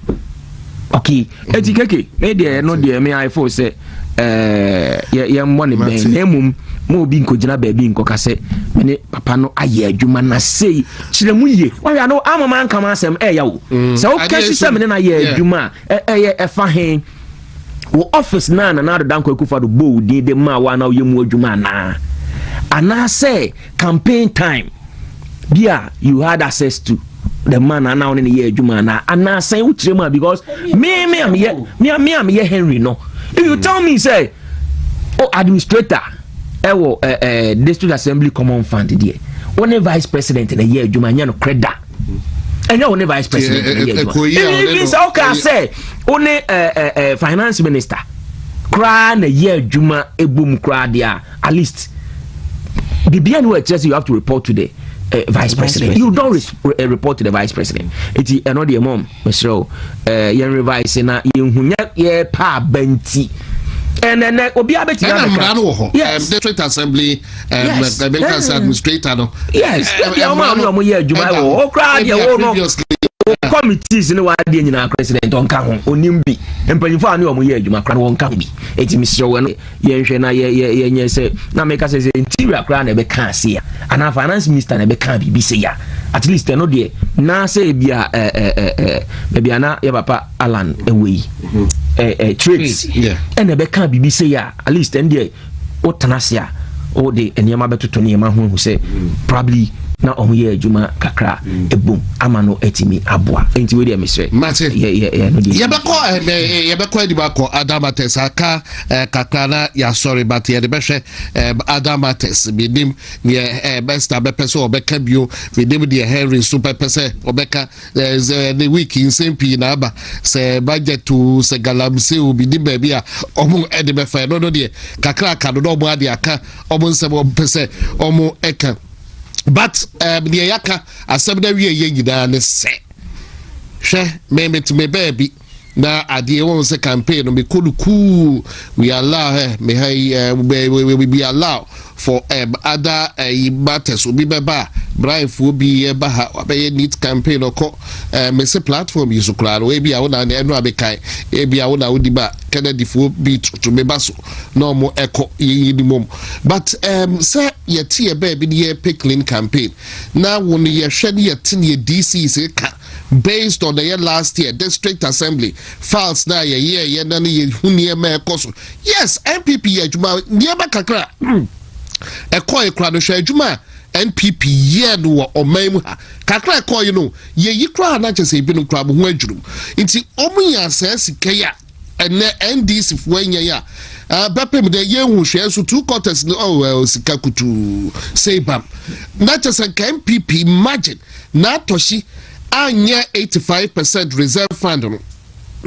S3: Okay, eti keke me deɛ, ɛno deɛ, me I feel sɛ yɛmmɔ ne bɛn, na mmom ma obi nkɔgyina baabi nkɔka sɛ mene papa no ayɛ adwuma na sei kyerɛ mu yie. Wahwɛ ano ama ma anka ma asɛm ɛyɛ wo sɛ woka si sɛ mene no ayɛ adwuma a, ɛyɛ ɛfa he wɔ office na Nana Addo Dankwa Akufo Addo bɔ wo din de ma wa na woyɛ mu adwuma, anaa anaasɛ campaign time bi a you had access to the man ana wo ne ne yɛ adwuma, anaa anaasɛn wokyerɛ mu a? Because me a meyɛ me a meyɛ Henry no, if you tell me say oh, administrator ɛwɔ ɛ ɛ District Assembly Common Fund deɛ, wo ne vice president na yɛ adwuma, nyɛ no korɛ da, ɛnyɛ wo ne vice president na yɛ adwuma. Even sɛ woka sɛ wo ne ɛ ɛ ɛ finance minister koraa na yɛ adwuma ebom koraa deɛ a, at least biribiara ni wɔ ɛkyerɛ sɛ you have to report to the vice president. You don't report to the vice president. Eti ɛno deɛ, mɔm, mesrɛ wo, yɛn revise na yɛnhu nyɛ yɛpa aba nti ɛnɛnɛ obiara bɛtumi
S2: ɛna mmara no wɔ hɔ. District assembly ɛbɛnka sɛ administrator no.
S3: Yes, ebi a wɔn a wɔn yɛ adwuma wɔ hɔ koraa deɛ, wɔn no committees ne wadeɛ nyinaa, president ɔnka ho, onim bi. Mpanyinfoɔ a ne wɔn yɛ adwuma koraa no, wɔnka ho bi. Eti mesrɛ wɔn no, yɛnhwɛ na yɛ yɛ yɛnyɛ sɛ na meka sɛ interior koraa na ɛbɛka ase a, anaa finance minister na ɛbɛka biribi sɛ ya, at least ɛno deɛ na sɛ ebi a ɛɛ ɛɛ ɛɛ baabi a na yɛ papa Alan ɛwɔ yi, ɛɛ ɛɛ trades ɛna ɛbɛka biribi sɛ ya, at least ɛno deɛ, wotena ase a, wode nneɛma bɛtoto nneɛma ho ahu sɛ probably na ɔmo yɛ adwuma kakra ebom ama no atumi aboa. Nti wei deɛ, mesrɛ.
S2: Mate.
S3: Yɛ yɛ yɛ no deɛ.
S2: Yɛbɛkɔ anim akɔ other matters aka kakra na yɛasɔre, but yɛde bɛhwɛ other matters. Menim deɛ Esther bɛpɛ sɛ ɔbɛka bio, menim deɛ Henry nso bɛpɛ sɛ ɔbɛka. Sɛ ne week nsɛm pii na aba sɛ budget o, sɛ galamsey o, menim baabi a ɔmo ɛde bɛfa. Ɛno no deɛ, kakra aka no na ɔmo ade aka ɔmo nsɛm ɔmo pɛ sɛ ɔmo ɛka. But deɛ yɛaka asɛm no awie yɛ nyinaa ne sɛ, hwɛ, memete me baabi. Na adeɛ wɔn sɛ campaign no mekɔ no cool. We allow me ha yi, we allow for other matters. Obi bɛba a, brianfoɔ bi yɛba ha, wabɛyɛ neat campaign ɔkɔ. Mese platform yi so koraa no, ebi a wo na ɛno abɛkae, ebi a wo na wodi ba Kennedyfoɔ bi to me ba so na ɔmo ɛkɔ yɛyi ni mom. But sɛ yɛte yɛ baabi ne yɛpɛ clean campaign na wo no, yɛhwɛ ne yɛte ne yɛ DCs ka based on the last year district assembly files na yɛyɛ yɛ na ne yɛhu nneɛma ɛkɔ so. Yes, NPP yɛ adwuma, nneɛma kakra ɛkɔɔ ekura no. Hwɛ adwuma a NPP yɛ no wɔ ɔman mu ha, kakra ɛkɔɔ yi no, yɛyi koraa na kyerɛ sɛ ebinom koraa mo ho adwurum. Nti ɔmo yɛ asɛɛ sika yi a ɛnɛ NDC foɔ anya yi a bɛpem dɛ yɛnhu hwɛ nso 2 quarters no. Oh, sika kutuu sei bam na kyerɛ sɛ nka NPP imagine na atɔhyi anyɛ 85% reserve fund no,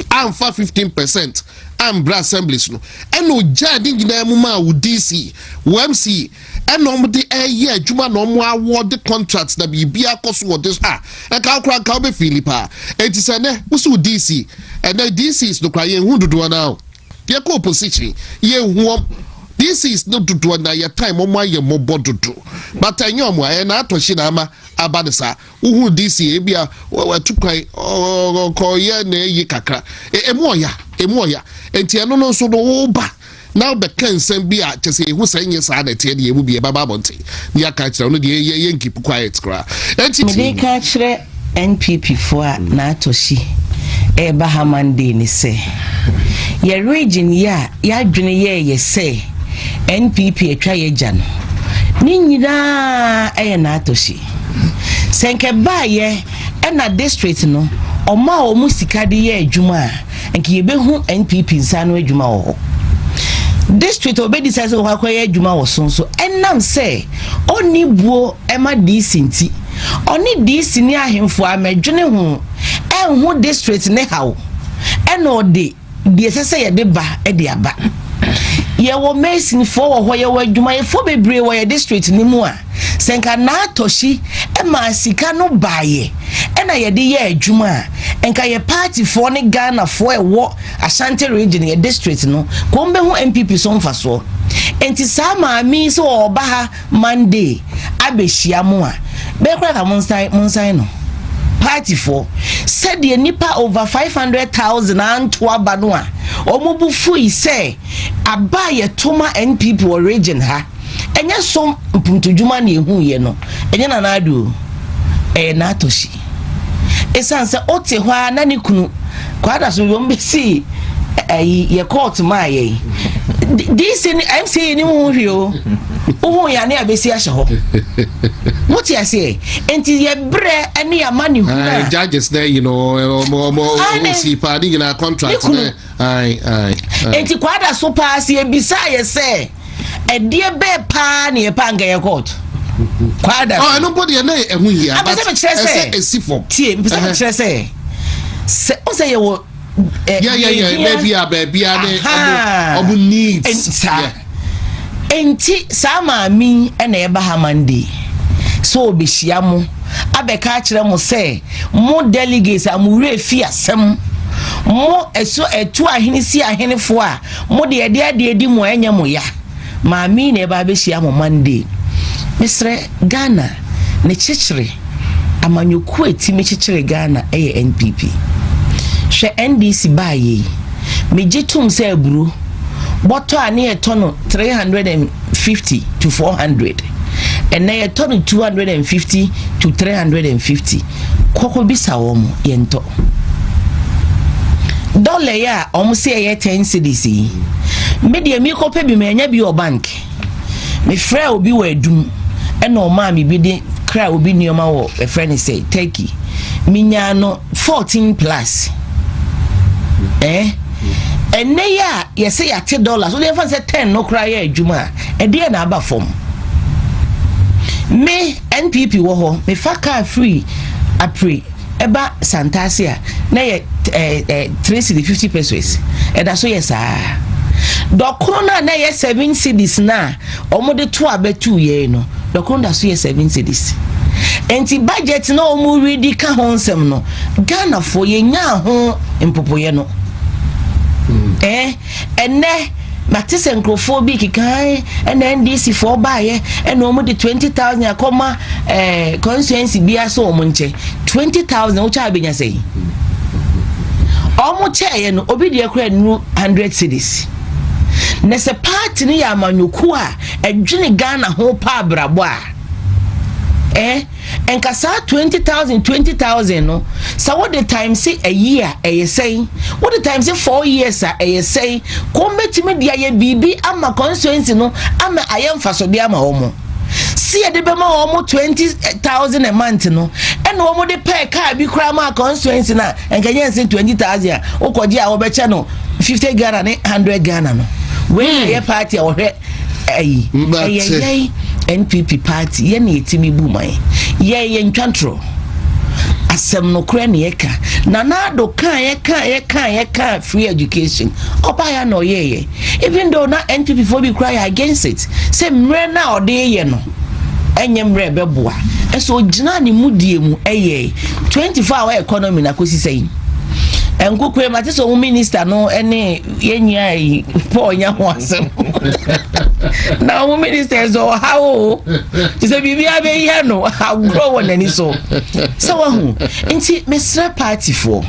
S2: amfa 15% ambra assemblies no, ɛna ogyaa ne nyinaa mu maa wo DC, wo MC, ɛna ɔmo de ɛyɛ adwuma na ɔmo awɔde contract na biribi akɔ so wɔ de a ɛka akora nka wobɛfili paa. Eti sɛ nɛ wosi wo DC, ɛnɛ DCs no kora yɛnhu dodoɔ naa o. Yɛkɔ opposition, yɛnhu wɔm. DCs no dodoɔ na yɛ time ɔmo ayɛ mmɔbɔ dodo, but ɛnyɛ ɔmo ɛyɛ na atɔhye na ama aba ne saa. Wohu DC ebi a watu kwan ɔkɔyɛ na ɛyi kakra, emu ɔya, emu ɔya. Nti ɛno no nso no, woba na wobɛka nsɛm bi a kyɛ sɛ ɛhu sɛ nyɛ saa na ɛteɛ deɛ, ɛmu bi ɛbɛba abɔnten ne yɛaka kyerɛ no deɛ, yɛ keep quiet koraa. Ɛnti
S1: mede ka kyerɛ NPP foɔ a n'atɔhyi ɛreba ha Monday ne sɛ yɛ region yi a yɛadwene yɛɛyɛ sɛ NPP atwa yɛ gya no ne nyinaa ɛyɛ n'atɔhyi. Sɛ nkɛ baayɛ ɛna district no ɔmo a ɔmo sika de yɛ adwuma a, nka yɛbɛhu NPP nsa no adwuma wɔ hɔ. District a obɛdi sɛ wɔkɔ akɔyɛ adwuma wɔ so nso, ɛnam sɛ ɔnni buo ɛma DC nti, ɔne DC ne ahemfo amɛdwene ho ɛnho district ne haw, ɛna ɔde deɛ ɛsɛ sɛ yɛde ba ɛde aba. Yɛwɔ masonfoɔ wɔ hɔ, yɛwɔ adwumayɛfoɔ bebree wɔ yɛ district ne mu a sɛ nka n'atɔhyi ɛma sika no baayɛ ɛna yɛde yɛ adwuma a, nka yɛ partyfoɔ ne Ghanafoɔ ɛwɔ Ashanti Region, yɛ district no kò ń bɛho NPP so mfasoɔ. Nti saa maame yi sɛ ɔba ha Monday abɛhyia mo a, bɛyɛ koraa ka mo nsan, mo nsan no partyfoɔ sɛdeɛ nipa over 500,000 anto aba no a wɔn bu fui sɛ aba a yɛto ma NPP wɔ region ha ɛnyɛ so mpuntudwuma na ehu yɛ no. Ɛnyɛ Nana Ado, ɛyɛ n'atɔhyi, ɛsiane sɛ ɔte hɔ a na ne kunu kwada so wɔn bɛsi ɛyi yɛ court maa yɛ DC ne MCE ne ho hwee o. Wohu yɛ ane a bɛsi ahyɛ hɔ, wote aseɛ? Nti yɛ brɛ ne yɛama ne hunu a
S2: Judges na yi no, ɔmo ɔmo osi paa ne nyinaa contract ne ayi ayi.
S1: Nti kwada so paa si ebisa yɛ sɛ ɛdeɛ bɛɛ paa ne yɛ paa nka yɛ court kwada.
S2: Ɔ ɛno mpo deɛ ne ɛho hia.
S1: But ɛsɛ
S2: esi fam.
S1: Tie, mpɛ sɛ mekyerɛ sɛ ɔsɛ yɛwɔ
S2: Yɛ baabi a ne ɔmo ɔmo needs.
S1: Saa nti saa maame yi ɛna ɛba ha Monday sɛ ɔbɛhyia mo abɛka akyerɛ mo sɛ mo delegates a mo werɛ fi asɛm mo ɛso ɛtu ahene si ahenefoɔ a mo de ɛde adeɛ di mo ɛnyɛ mo ya. Maame yi na ɛba abɛhyia mo Monday. Mesrɛ, Ghana ne kyekyere amanyɔkuo etimi kyekyere Ghana ɛyɛ NPP. Hwɛ, NDC baayɛ yi, megye tom sɛ aburo bɔtɔ a ne yɛtɔ no 350 to 400, ɛnɛ yɛtɔ no 250 to 350. Kɔkɔ bisa wɔn mo yɛntɔ dɔla yi a wɔn sɛ ɛyɛ 10 cedis yi. Me deɛ mi kɔpɛ bi ma ɛnya bi wɔ bank. Mefrɛ obi wɔ Adum ɛna ɔmaa mi bi de kra obi nneɛma wɔ ɛfrɛ ne sɛ Turkey. Minyaa no 14 plus. Ɛnɛ yi a yɛsɛ yɛate dollars, wode yɛfa sɛ 10 no koraa yɛ adwuma a, ɛdeɛ na aba fam. Me NPP wɔ hɔ, mefa car free apre ɛba Santase a na yɛ 3 cedi 50 pesewas, ɛda so yɛ saa. Dɔkono no a na yɛ 7 cedis na wɔde to abɛtu yɛn no, dɔkono da so yɛ 7 cedis. Nti budget na wɔn redi ka ho nsɛm no, Ghanafoɔ yɛnya ho mpopoeɛ no. Ɛnɛ mate sɛ nkurɔfoɔ bi keka ɛna NDC foɔ baayɛ ɛna wɔn de 20,000 akɔma constituency bi ase, wɔn nkyɛn 20,000 wokyɛ abɛnya sɛ wɔn kyɛɛyɛ no, obi deɛ kora nuru 100 cedis. Na sɛ party no yɛ amanyɔkuo a ɛdwene Ghana ho pa abrabɔ a, nka saa 20,000 20,000 no, sɛ wode times a year ɛyɛ sɛn? Wode times 4 years a, ɛyɛ sɛn? Kɔn bɛtumi de ayɛ biribi ama constituency no ama ayɛ mfasodeɛ ama wɔn. Si yɛde bɛma wɔn 20,000 a month no, ɛna wɔn de pɛɛ kaa bi koraa ma constituency na nka nyɛ nse 20,000 a wokɔgye a wɔbɛkyɛ no 50 Ghana ne 100 Ghana no. Wei na yɛ party a wɔhwɛ ɛyi ɛyɛ yɛn NPP party. Yɛn na yɛtumi bu man yɛn, yɛn ntwa ntorɔ, asɛm nokorɛ ne yɛka. Nana Addo kaa, yɛka, yɛka, yɛka free education, ɔbaa yɛ na ɔyɛɛyɛ, even though na NPP foɔ bi kora yɛ against it sɛ mmerɛ no a ɔde yɛ no ɛnyɛ mmerɛ ɛbɛboa. Ɛsɛ ogyina ne mu die mu ɛyɛ 24 hour economy na kɔsi sɛn nkokore mate sɛ ɔmo minister no ɛne yɛn nua yi Paul nya ho asɛm na ɔmo minister sɛ ɔha o te sɛ biribi abɛyɛ no agorɔ wɔ n'ani so sɛ wahu. Nti mesrɛ partyfoɔ,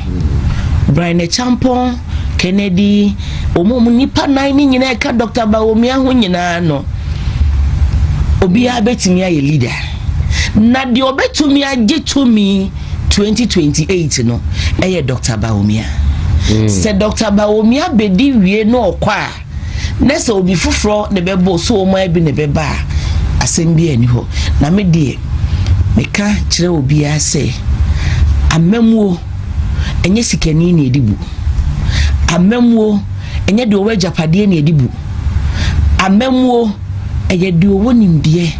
S1: Bryan Acheampong, Kennedy, ɔmo nipa nan ne nyinaa ɛka Dr Bawumia ho nyinaa no, obiara bɛtumi ayɛ leader na deɛ ɔbɛtumi agye tumi 2028 no ɛyɛ Dr Bawumia. Sɛ Dr Bawumia bɛdi wie na ɔkɔ a, na sɛ obi foforɔ na bɛbɔ so wɔn bi na bɛba a, asɛm bi ani hɔ. Na me deɛ, meka kyerɛ obiara sɛ amamuo ɛnyɛ sikani na ɛdi bu amamuo, ɛnyɛ deɛ ɔwɔ agyapadeɛ na ɛdi bu amamuo, ɛyɛ deɛ ɔwɔ nimdeɛ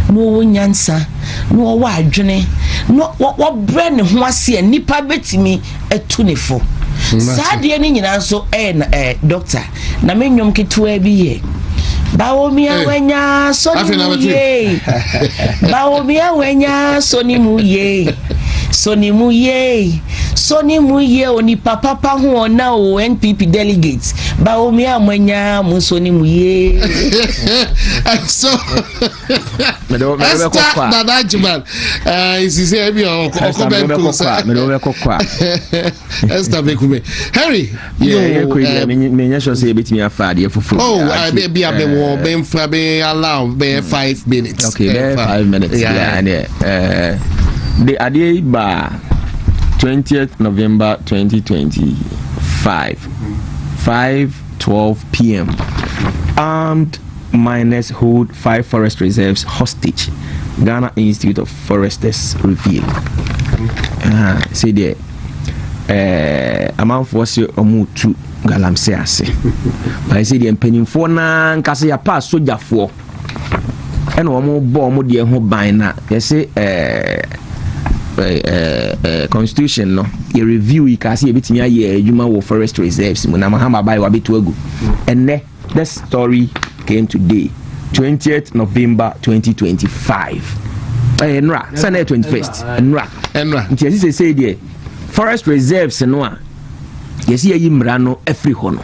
S1: na ɔwɔ nyansa na ɔwɔ adwene na wɔbrɛ ne ho ase a nipa bɛtumi atu ne fo. Saa adeɛ no nyinaa nso ɛyɛ na doctor na me nnwom ketewa bi yɛ Bawumia wanya sɔ ne mu yie, Bawumia wanya sɔ ne mu yie, sɔ ne mu yie, sɔ ne mu yie, onipa papa ho ɔna o. NPP delegates, Bawumia wanya mu sɔ ne mu yie.
S2: So Esther Nana Ajiman sisi ebi ɔkɔ bɛ nko sɛ
S3: mede wobɛkɔ kɔ a.
S2: Esther Bekume Harry.
S3: Yo, menyɛ sure sɛ yɛbɛtumi afa adeɛ foforɔ.
S2: Oh, bi a bɛwɔ bɛmfa bɛ allow bɛyɛ 5 minutes.
S3: Okay, bɛyɛ 5 minutes. Yeah, yeah. De adeɛ yi ba 20th November 2025, 5:12 p.m., armed miners hold five forest reserves hostage, Ghana Institute of Foresters reveal. Sɛ deɛ amanfoɔ sɛ ɔmo tu galamsey ase bayɛ sɛ deɛ mpanimfoɔ naa nkasa yɛapa sogyafoɔ ɛna wɔn bɔ wɔn deɛ ho ban na yɛsɛ constitution no yɛ review yi kaa sɛ yɛbɛtumi ayɛ adwuma wɔ forest reserves mu na Mahama abaayɛ wabɛto agu. Ɛnɛ this story came today, 20th November 2025. Ɛyɛ nnora sɛ na yɛ 21st nnora.
S2: Ɛnora.
S3: Nti yɛsi sɛ deɛ forest reserves no a yɛsi yɛyi mmara no afiri hɔ no,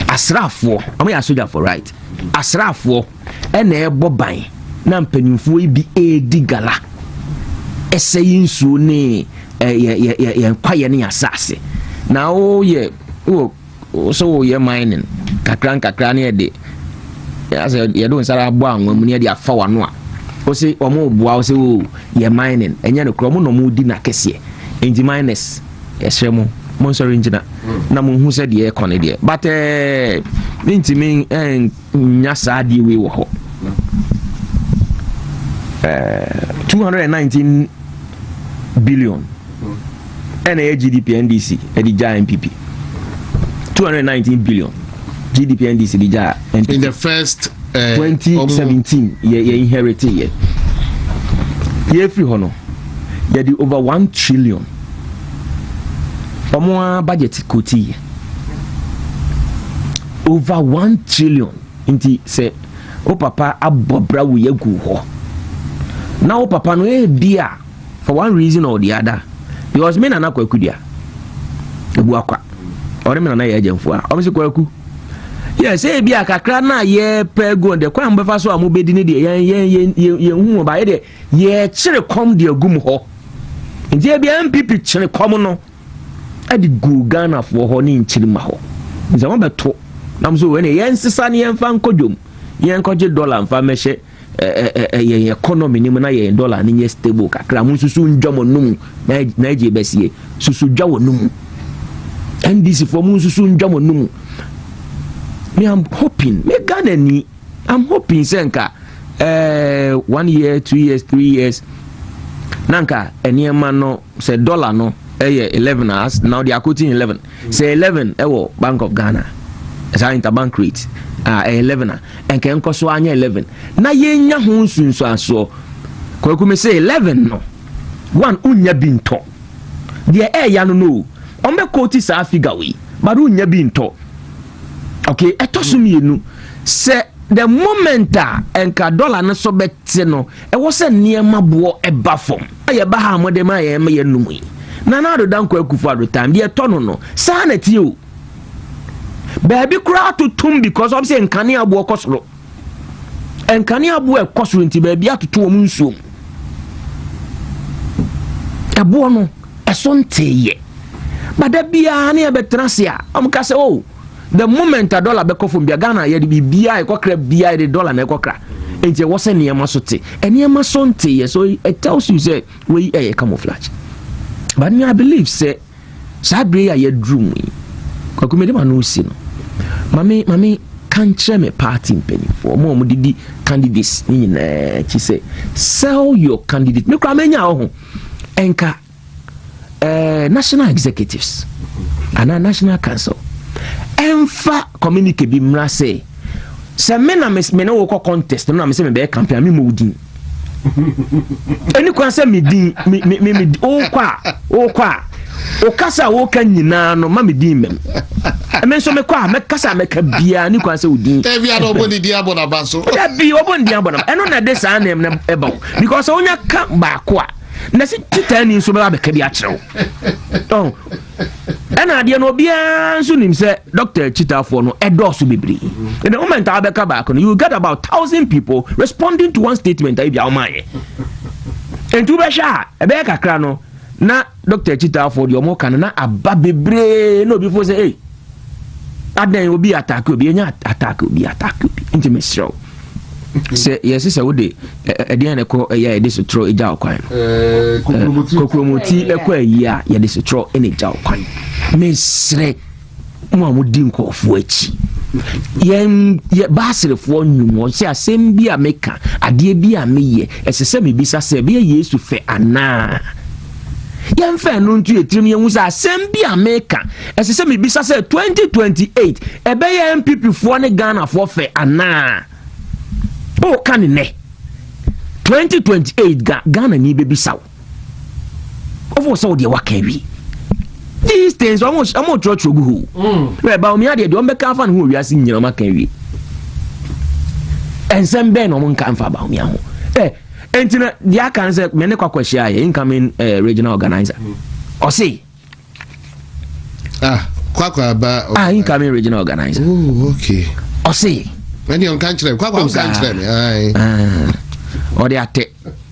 S3: asraafoɔ, ɔmo yɛ asogyafoɔ, right? Asraafoɔ ɛna ɛbɔ ban na mpanimfoɔ yi bi ɛredi gala ɛsɛ yi nsuo ne ɛyɛ yɛ yɛ yɛn kwaeɛ ne yɛn asase na woyɛ wɔ sɛ woyɛ mining kakra nkakra ne yɛde asɛ yɛde wo nsa abɔ anwa mu ne yɛde afa w'ano a wose ɔmo boa wo sɛ wo yɛ mining. Ɛnyɛ no korɔ, ɔmo na ɔmo di n'akɛseɛ. Nti miners, yɛsrɛ mo, mo nsɔre ngyina na mo hu sɛ deɛ ɛkɔ ne deɛ, but mentumi nya saa adeɛ wei wɔ hɔ. 219 billion ɛna ɛyɛ GDP NDC ɛde gya NPP, 219 billion GDP NDC de gya NPP
S2: in the first
S3: 2017 yɛ inherit yɛ yɛfiri hɔ no, yɛde over 1 trillion ɔmo a budget koti yɛ over 1 trillion. Nti sɛ wo papa abɔ bra wo yɛ gu hɔ na wo papa no ebi a for one reason or the other, because me Nana Kwaku Dua ebu akwa Ɔne me nana yɛ agyamfo a ɔmo sɛ Kwaku yɛ sɛ ebi a kakra na yɛpɛ gu deɛ kwan bɛfa so a mobɛdi ne deɛ yɛn yɛn yɛn yɛn hu wɔn ba yɛ deɛ yɛkyere kɔm deɛ gu mu hɔ. Nti ebi NPP kyere kɔm no ɛde gu Ghanafoɔ hɔ ne nkyirima hɔ nti wɔn bɛto nam so wɔn yɛn nsesa ne yɛn fa nkɔ dwom, yɛn nkɔgye dollar nfa mɛhyɛ ɛɛ yɛn economy ni mu na yɛn dollar ne nyɛ stable kakra. Mo nsusu ndwa mo num na egye bɛsie susu dwa wɔ num. NDC foɔ, mo nsusu ndwa mo num. Me, I'm hoping, me Ghana ni, I'm hoping sɛ nka 1 year, 2 years, 3 years na nka nneɛma no, sɛ dollar no ɛyɛ 11 as now they are quoting 11, sɛ 11 ɛwɔ Bank of Ghana saa interbank rate a ɛyɛ 11 a, nka nkɔ so anya 11 na yɛnya ho nsunsuansoɔ. Kwaku, me sɛ 11 no one wonya bi ntɔ deɛ ɛɛya no, ɔmbɛkɔɔti saa figure wei, but wonya bi ntɔ. Okay, ɛtɔ so mmienu sɛ the moment a nka dollar no so bɛte no, ɛwɔ sɛ nneɛma boɔ ɛba fam. Yɛba ha a mɔde ma yɛn yɛn num yi, Nana Addo Dankwa Akufo Addo time deɛ ɛtɔ no saa na tie o, baabi koraa totom because ɔm sɛ nkanea boɔ kɔ soro, nkanea boɔ ɛkɔ soro nti baabi atoto wɔn nsuom ɛboɔ no ɛso nteeyɛ bada biara ne yɛbɛtena ase a ɔm ka sɛ, oh, the moment a dollar bɛkɔ fam bia, Ghana yɛde biribiara ɛkɔkra biara, yɛde dollar na ɛkɔkra, nti ɛwɔ sɛ nneɛma so te, nneɛma so nteeyɛ. So it tells you sɛ wei ɛyɛ camouflage, but me, I believe sɛ saa bere yi a yɛduru mu yi, Kwaku, mede ma no si no, mame ka nkyerɛ me party mpanimfoɔ ɔmo a ɔmo didi candidates ne nyinaa akyi sɛ sell your candidate. Me koraa menya wo ho ɛnka national executives anaa national council ɛmfa communique bi mmra sɛ me na me ne wo kɔ contest no na me sɛ mebɛyɛ campaign a, me ma wo din ɛni kwan sɛ me din me me me me wokɔ a wokasa a woka nyinaa no ma me din mɛm. Ɛme nso mekɔ a mɛkasa a mɛka biara ne kwan sɛ wo din.
S2: Ɛbi a na ɔbɔ ne din abɔ n'aba so.
S3: Dabi, ɔbɔ ne din abɔ n'aba, ɛno na ɛde saa nneɛma no ɛba wo because sɛ wonya ka baako a na sɛ titaani nso bɛba bɛka bi akyerɛ wo. Ɔn ɛna adeɛ no obiara nso nim sɛ Dr. Chitafoɔ no ɛdɔɔso bebree. In the moment a wabɛka baako no, you get about 1,000 people responding to one statement a ebi a wɔn ayɛ. Nti wobɛhwɛ a ɛbɛyɛ kakra no na Dr. Chitafoɔ deɛ ɔmo ka no na aba bebree na obi fo sɛ, ei, adan obi attack obi, enya attack obi, attack obi. Nti mesrɛ wo sɛ yɛsɛ sɛ wode ɛdeɛn na ɛkɔ ɛyɛ a yɛde sotorɔ agya wo kwan no? Kokromoti ɛkɔ ayi a yɛde sotorɔ ɛna agya wo kwan. Mesrɛ mo a modi nkɔɔfoɔ akyi, yɛn yɛ baaserefoɔ nnwom sɛ asɛm bi a meka, adeɛ bi a meyɛ, ɛsɛ sɛ mebisa sɛ ɛbɛyɛ Yesu fɛ anaa. Yɛmfa ɛno nto yɛ tirim, yɛhu sɛ asɛm bi a meka, ɛsɛ sɛ mebisa sɛ 2028 ɛbɛyɛ NPP foɔ ne Ghanafoɔ fɛ anaa. Woka ne nɛ 2028 ga Ghana ni bɛbisa wo ɔfo sɛ wodeɛ waka awie. These things ɔmo twerɛtwerɛ gu hɔ rɛ ba omi adeɛ deɛ ɔmo bɛka afa ne ho wɔ wiase nyina, ɔmo aka awie. Ɛnsɛm bɛn na ɔmo nka mfa ba omi aho ɛ? Enti na deɛ aka ne sɛ me ne kɔ akɔhyia yɛ incoming regional organizer ɔse
S2: Ah, Kwakwa aba.
S3: Ah, incoming regional organizer.
S2: Oh, okay.
S3: Ɔse
S2: ɛne ɔnka nkyerɛ me, Kwakwa nka nkyerɛ me, ae.
S3: Ah, ɔde atɛ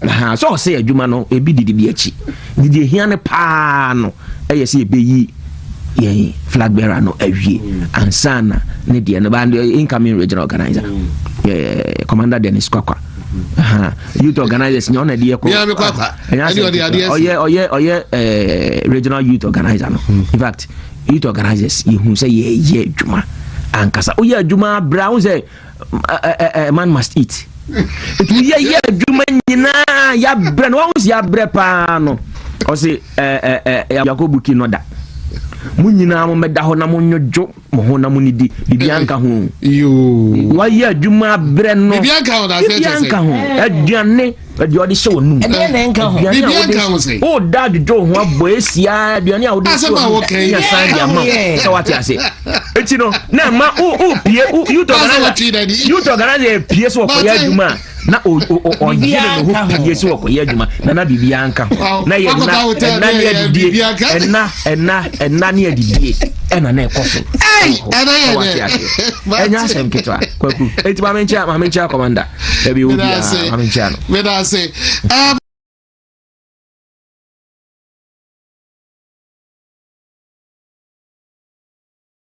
S3: ha sɛ ɔsɛ adwuma no ebi didi bi akyi didi ehia no paa no ɛyɛ sɛ yɛbɛyi yɛn flag bearer no awie ansa na ne deɛ no ba. Incoming regional organizer, Commander Dennis Kwakwa. Aha, youth organizers nyɛ ɔna deɛ kɔ.
S2: Mia me Kwakwa.
S3: Ɛnyɛ
S2: Ɛne
S3: asɛm
S2: ɔde adeɛ
S3: ketewa.
S2: si.
S3: Ɔyɛ regional youth organizer no. In fact, youth organizers yɛhu sɛ yɛyɛ adwuma ankasa. Woyɛ adwuma abra wo sɛ man must eat, nti woyɛyɛ adwuma nyinaa yɛabrɛ no, wahu sɛ yɛabrɛ paa no, ɔse yɛakɔ buki no da mo nyinaa mommɛda hɔ na monwodwo mo ho na monidi, biribia nka ho.
S2: Yoo.
S3: Wayɛ adwuma abrɛ no.
S2: Biribiara nka ho na asɛ
S3: Biribia
S2: kyerɛ sɛ.
S3: nka ho. Aduane deɛ ɔde hyɛ w'anum.
S1: Ɛdeɛ na ɛnka ho?
S3: Aduane a
S2: Biribiara
S3: wode
S2: nka ho sɛ.
S3: woda adwodwo wo ho abɔ esia aduane a wode
S2: Asɛm
S3: hyɛ
S2: a
S3: w'anum
S2: woka yi.
S3: ne asan de ama wo
S1: Yeah.
S3: sɛ wate ase. Eti no na ɛma wo pie wo youth
S2: Asɛm
S3: organizer
S2: a wɔtwe dadi.
S3: youth organizer pie sɛ wɔkɔyɛ
S2: Mate.
S3: adwuma a Na ɔyere ne ho pie sɛ ɔkɔyɛ adwuma na na biribiara nka ho. Na yɛ nna ɛnna ne adidie, ɛnna ɛnna ɛnna ne adidie ɛna na ɛkɔ so. Ɛnyɛ asɛm ketewa, Kwaku. Eti maame nkyɛn, maame nkyɛn, commander, baabi ewu biara, maame nkyɛn no.
S2: Meda ase.